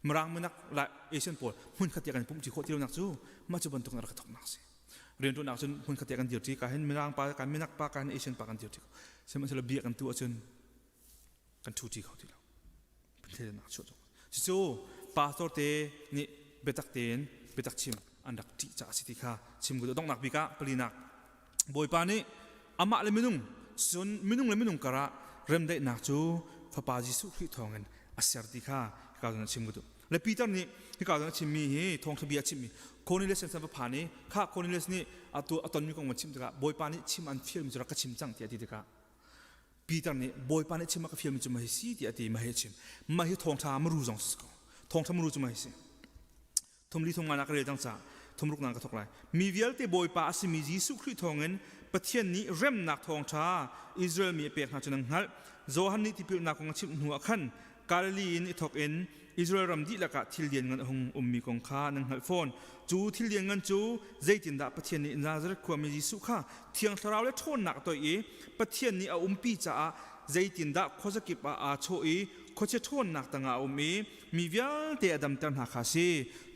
Mirang Minak la Asian pawl hmun khat te kan pumh ṭi khawh ti lonak cu mah cu bantuk in rak thoknak si. Rianṭuannak cun hmun khat te kan dir ṭi ka hin Mirang pa kan Minak pa kan Asian pa kan dir ṭi. Sihmanhsehlaw bia kan tu ahcun kan ṭhu ṭi kho ti lo. Thleidannak chuah cu. Cucu pastor te nih biatak tein biatak chim an rak ṭih caah a si ti kha chim ka duh. Donghnak bik ah palinak Bawipa nih amah le minung cun minung le minung karah remdaihnak cu Fapa Jesuh Khrih thawngin a ser ti kha hika zawn ah chim ka duh. Le Peter nih hika zawn a chimmi hi thawngṭha bia a chimmi Cornelius an va phan i kha Cornelius nih atu a tonmi kong van chim tikah Bawipa nih chim an fialmi cu rak ka chim cang tiah a ti tikah Peter nih Bawipa nih chim a ka fialmi cu mah hi si tiah a ti mah hi a chim. Mah hi thawngṭha maru zong si ko. Thawngṭha maru cu mah hi si. Thumli thum nga ka rel cang caah thumruk na ka thawk lai. Mi vialte Bawipa a simi Jesuh Khrih thawngin Pathian nih remnak thawngṭha Israel mi a pek hna cu nan hngalh. Johan nih tipilnak kong a chimh hnu ah khan Galilee in i thawk in Israel ram dihlak ah thil lianngan a hung ummi kong kha nan hngalh fawn. Cu thil lianngan cu zeitindah Pathian nih Nazareth khuami Jesuh kha Thiang Thlarau le ṭhawnnak a toih i Pathian nih a umpi caah zeitindah khuazakip ah aa chawh i khuachia ṭhawnnak tangah a um i mi vialte a damter hna kha a si.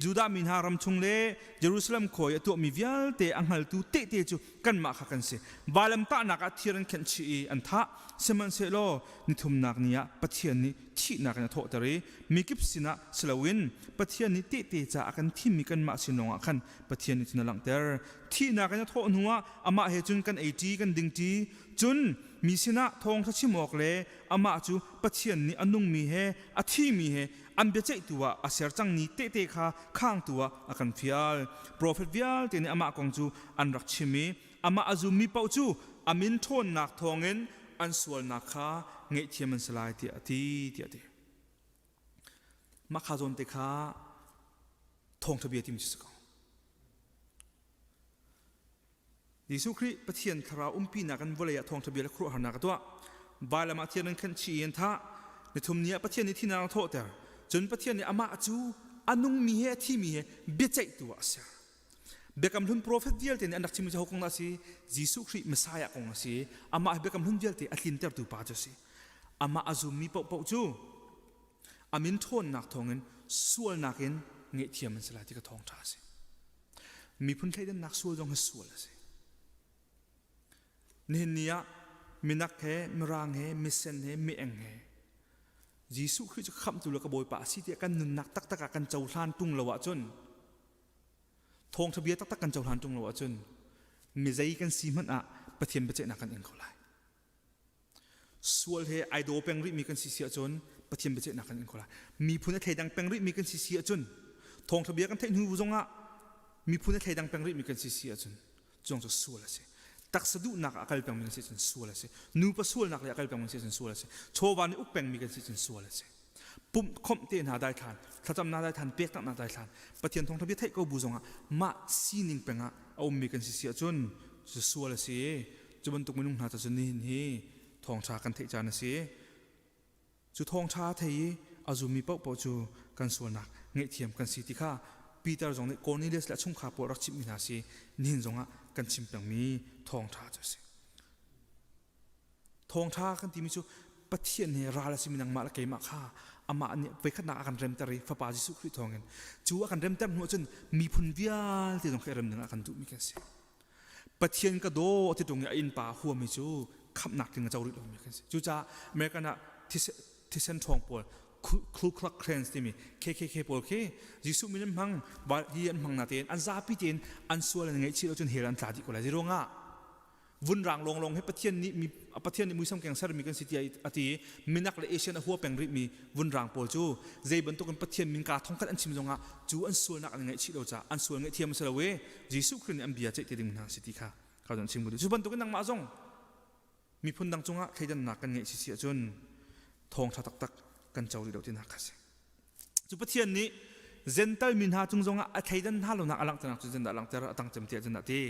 Judah mi hna ram chung le Jerusalem khua i a tuahmi vialte a hngaltu tehte cu kanmah kha kan si. Vailamtahnak ah thir an khenh chih i an thah. Sihmanhsehlaw nithumnak ni ah Pathian nih thihnak in a thawhter i mikip sinah si loin Pathian nih tehte caah a kan thimmi kanmah sin lawngah khan Pathian nih cun a langhter. Thihnak in a thawh hnuah amah he cun kan eiṭi kan dingṭi. Cun mi sinah thawngṭha chim awk le amah cu Pathian nih a nungmi he a thimi he an biaceihtu ah a ser cangmi tehte kha khangtu ah a kan fial. Profet vialte nih amah kong cu an rak chim i amah a zummi paoh cu a min ṭhawnnak thawngin an sualnak kha ngaihthiam an si lai tiah a ti tiah a ti. Mah kha zawn te kha thawngṭha bia timi cu si ko. Jesuh Khrih Pathian thlarau umpinak in vawlei ah thawngṭha bia le khuaruahharnak a tuah. Vailam ah thian in khenh chih i an thah. Nithum ni ah Pathian nih thinak a thawhter. Cun Pathian nih amah cu a nungmi he a thimi he biaceihtu ah a ser. Biakam hlun profet vialte nih an rak chimmi cu ho kong dah a si? Jesuh Khrih Messiah kong a si. Amah hi biakam hlun vialte a tlintertu pa cu a si. Amah a zummi paohpaoh cu a min ṭhawnnak thawngin sualnak in ngaihthiam an si lai ti ka thawngṭha a si. Miphun thleidannak sual zong hi sual a si. Nihin ni ah minak he, mirang he, misen he, mi-eng he Jesuh Khrih cu khamhtu le ka Bawipa a si tiah kan nunnak taktak ah kan cohlan ṭung lo ahcun thawngṭha bia taktak kan cohlan ṭung lo ahcun mizei kan si hmanh ah Pathian biaceihnak kan ing ko lai. Sual he ai daw peng rihmi kan si si ahcun Pathian biaceihnak kan in ko lai. Miphun a thleidang peng rihmi kan si si ahcun thawngṭha bia kan theih hnu zongah miphun a thleidang peng rihmi kan si si ahcun cuang cu sual a si. Taksa duhnak ah a kal pengmi kan si ahcun sual a si. Nupa sualnak lei a kal pengmi kan si ahcun sual a si. Chawva nih uk pengmi kan si ahcun sual a si. Pumh khomh te hna daithlan, thlacamnak daithlan, pektaknak daithlan, Pathian thawngṭha bia theih ko bu zongah mah sining pengah a ummi kan si si ahcun sual a si. Cu bantuk minung hna cu nihin hi thawngṭha kan theih caan a si. Cu thawngṭha thei i a zummi paohpaoh cu kan sualnak ngaihthiam kan si ti kha Peter zong nih Cornelius le a chungkhar pawl rak chimhmi hna si nihin zongah kan chim pengmi thawngṭha cu a si. Thawngṭha kan timi cu Pathian he ral a simi nangmah le keimah kha amah nih voikhatnak a kan remter i Fapa Jesuh Khrih thawngin cu a kan remter hnu ahcun miphun vialte zong kha i rem ding ah a kan duhmi kan si. Pathian ka daw ti ṭung i a innpa a huami cu khamhnak tling a co rih lomi kan si. Cucaah American ah thisen ṭhawng pawl Ku Klux Klan timi KKK pawl khi Jesuh min an hmang hi an hmang natein an zapi tein an sual an ngaihchih lo cun hell an tla dih ko lai. Zeiruangah vunrang lawnglawng hi Pathian nih mi Pathian nih muisam keng sermi kan si tiah a ti i minak le Asian a hua peng rihmi vunrang pawl cu zei bantukin Pathian min kaa thongkhat an chim zongah cu an sualnak an ngaihchih lo caah an sual ngaihthiam a si lo i Jesuh Khrih nih an bia ceih te ding hna si ti kha ka zon chim cu bantukin nangmah zong miphun dang cungah thleidannak kan ngeih si si ahcun thawngṭha taktak kan co rih lo tinak kha si cu Pathian nih Gental mi hna cung zongah a thleidan hna lonak a langhternak cu zendah langhter a tang cem tiah zendah ti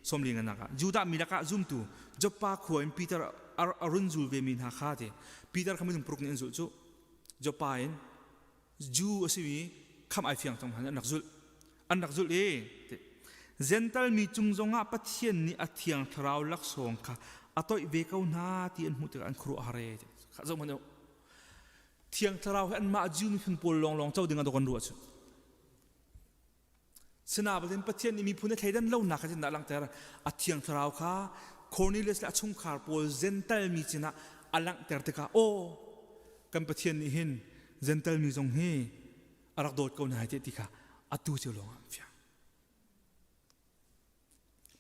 sawmli nganak ah Judah mi lakah zumtu Joppa khua in Peter a run zul ve mi hna kha ti Peter kha minung paruk nih an zulh cu Joppa in Jew a simi kham ai fiang cang hna an rak zulh. An rak zulh i Gental mi cung zongah Pathian nih a thiang thlarau laksawng kha a toih ve ko hna ti an hmuh tikah an khuaruah har ee. Kha zoh hmanh u. Thiang thlarau hi anmah Jew miphun pawl lawnglawng co ding ah dawk an ruah cu. Sinain Pathian nih miphun a thleidan lonak kha zeitindah a langhter? A thiang thlarau kha Cornelius le a chungkhar pawl Gental mi sinah a langhter tikah aw kan Pathian nih hin Gental mi zong hi a rak dawt ko hna ti ti kha atu cio lawng ah an fiang.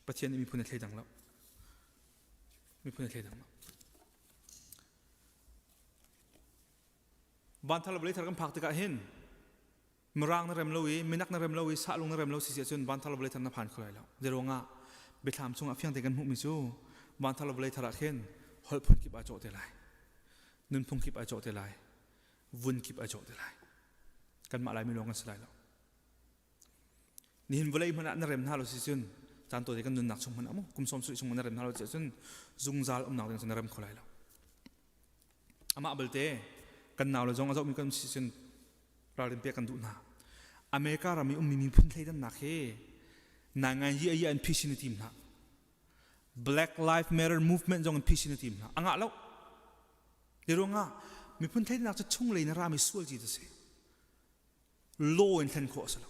Pathian nih miphun a thleidang lo. Miphun a thleidang lo. Vanthar le vawlei thar kan phak tikah hin Mirang na rem lo i minak na rem lo i sahlung na rem lo si si ahcun vanthar le vawlei thar na phan kho lai lo. Zeiruangah biathlam chungah fiang te kan hmuhmi cu vanthar le vawlei thar ah khin holh phun kip ai cawh te lai. Nunphung kip ai cawh te lai. Vun kip ai cawh te lai. Kanmah Laimi lawng kan si lai lo. Nihin vawlei hmanh ah na rem hna lo si cun caan tawite kan nunnak chung hmanh ah mu kum sawm sarih chung na rem hna lo si ahcun zungzal umnak ding cu na rem kho lai lo. Amah belte kan nau le zong a zohmi kan si cun ralrin pek kan duh hna. America ram i ummi miphun thleidannak hi naingai yi ayi an phisin i tim hna. Black Lives Matter movement zong in phisin i tim hna. A ngah lo. Hi ruangah miphun thleidannak cu chunglei na rami sual ci si. Law in thlen khawh a si lo.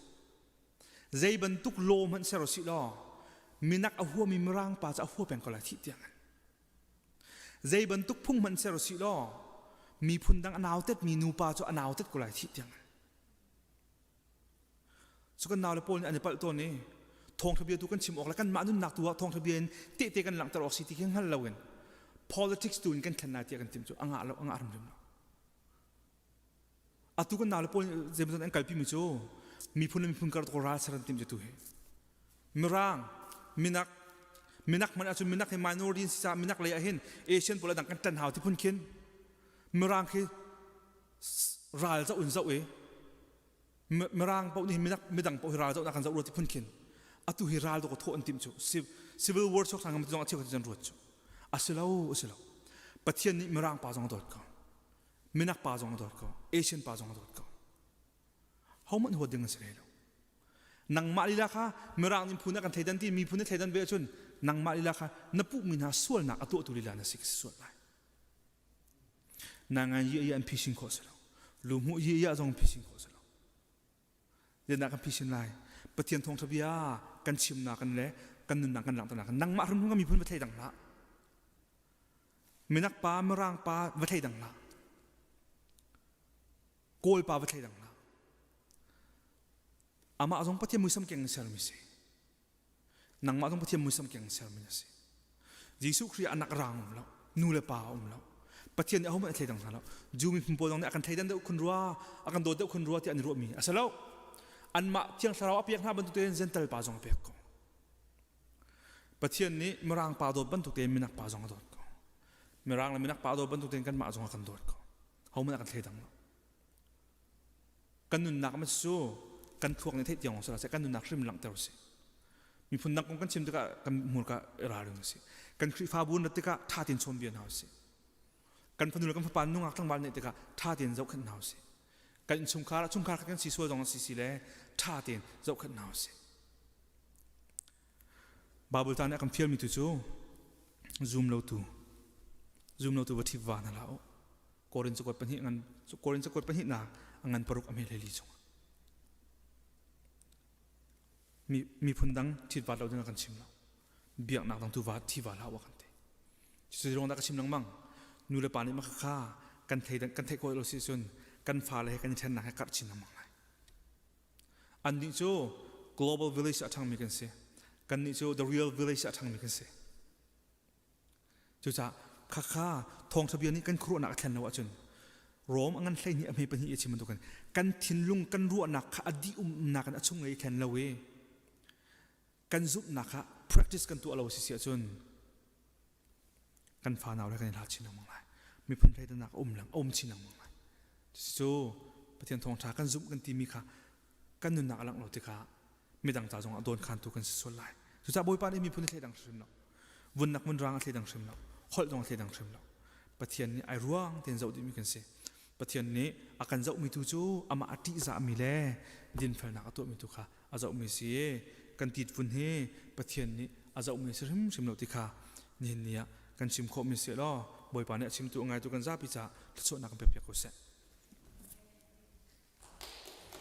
Zei bantuk law hmanh ser usih law minak a huami mirang pa cu a hua peng ko lai thih tiang in. Zei bantuk phung hmanh ser usih law miphun dang a nautetmi nupa cu a nautet ko lai thih tiang in. Cu kan nau le pawl nih an i palh tawn i thawngṭha bia tu kan chim awk le kanmah nunnak tu ah thawngṭha bia in tehte kan langhter awk si ti khi hngal loin politics tu in kan thlen lai tiah kan timh cu a ngah lo a ngah hrimhrim lo. Atu kan nau le pawl zeibantuk an kalpi mi cu miphun le miphun kar ral ser an timh cu tu hi. Mirang, minak, minak hmanh ahcun minak hi minority si caah minak lei ah hin Asian pawl adang kan ṭan hau ti phun khin Mirang khi ral zoh in zoh i Mirang paoh nih minak midang paoh hi ral zohnak kan zoh rua ti phun khin atu hi ral dawk thawh an timh cu civil war chuak ṭhan zong a cheukhat an ruat cu asilo asilo Pathian nih Mirang pa zong a dawt ko minak pa zong a dawt ko Asian pa zong a dawt ko hohmanh huat ding an si hlei lo nangmah lila kha mirang nih phun ah kan thleidan ti miphun nih thleidan ve ahcun nangmah lila kha na puhmi hna sualnak a tuahtu lila na si ka si sual lai na ngan yi an phisin khawh si lo lu hmuh yi ya zong phisin khawh si lo Zeidah kan phisin lai? Pathian thawngṭha bia kan chimnak in le kan nunnak kan langhternak in nangmah hrimhrim ka miphun va thleidang hlah. Minak pa, Mirang pa va thleidang hlah. Kawl pa va thleidang hlah. Amah zong Pathian muisam keng in sermi si. Nangmah zong Pathian muisam keng sermi na si. Jesuh Khrih anak rang um lo, nu le pa um lo. Pathian nih ahohmanh a thleidang hna lo. Jew miphun pawl zong nih a kan thleidan deuh khun rua, a kan dawt deuh khun rua tiah an i ruahmi a si lo. Anmah Thiang Thlarau a pek hna bantuk tein Gentle pa zong a pek ko. Pathian nih Mirang pa dawt bantuk tein minak pa zong a dawt ko. Mirang le minak pa dawt bantuk tein kanmah zong a kan dawt ko. Hohmanh a kan thleidang lo. Kan nunnak ma cu kan thluak nih theih tiang si kan nunnak hrim langhter usih. Miphun dang kong kan chim tikah kan hmurka i ralring usih. Kan Khrihfabu na tikah ṭha tein chawn bia hna usih. Kan fanu le kan fapa nungak tlangval neih tikah ṭha tein zohkhenh hna usih. Kan innchungkhar ah chungkhar kan si sual zong si si le ṭha tein zohkhenh hna usih. Bible ta nih a kan fialmi tu cu zum lotu zum lotu va ṭhip va hna hlah u. Korin cakuat pahnih ngan Korin cakuat pahnih na a ngan paruk a hme hlei chung mi miphun dang ṭhit vat lo ding a kan chim lo biaknak dang tu va thi va hlah wa kan ti cucu ruang dah ka chim lengmang nu le pa nih maka kha kan thei kan theih khawh lo si cun kan fale he kan i ṭhennak he karh chin lengmang lai annih cu global village a ṭhangmi kan si kannih cu the real village a ṭhangmi kan si Cucaah khakha thawngṭha bia nih kan khuaruahnak a thlen lo ahcun Rom a ngan 12 a hme pahnih i a chim bantukin kan thinlung kan ruahnak kha a dih umnak in a chung i thlen lo i kan zumhnak kha practice kan tuah lo si si ahcun kan fanau le kan i hlat chin lengmang lai. Miphun thleidannak a um lang a um chin lengmang lai. Cucu Pathian thawngṭha kan zumh kan timi kha kan nunnak a langh lo tikah midang ca zongah dawnkhantu kan si sual lai. Cucaah Bawipa nih miphun a thleidang hrim lo. Vunnak vunrang a thleidang hrim lo. Holh zong a thleidang hrim lo. Pathian nih ai ruang tein zoh dihmi kan si. Pathian nih a kan zohmi tu cu amah a ṭihzahmi le dinfelnak a tuahmi tu kha a zohmi si i kan titvun hi Pathian nih a zohmi si hrimhrim lo ti kha nihin ni ah kan chim khawhmi si law Bawipa nih a chimtu a ngaitu kan zapi caah thluachuahnak kan pekpiak ko seh.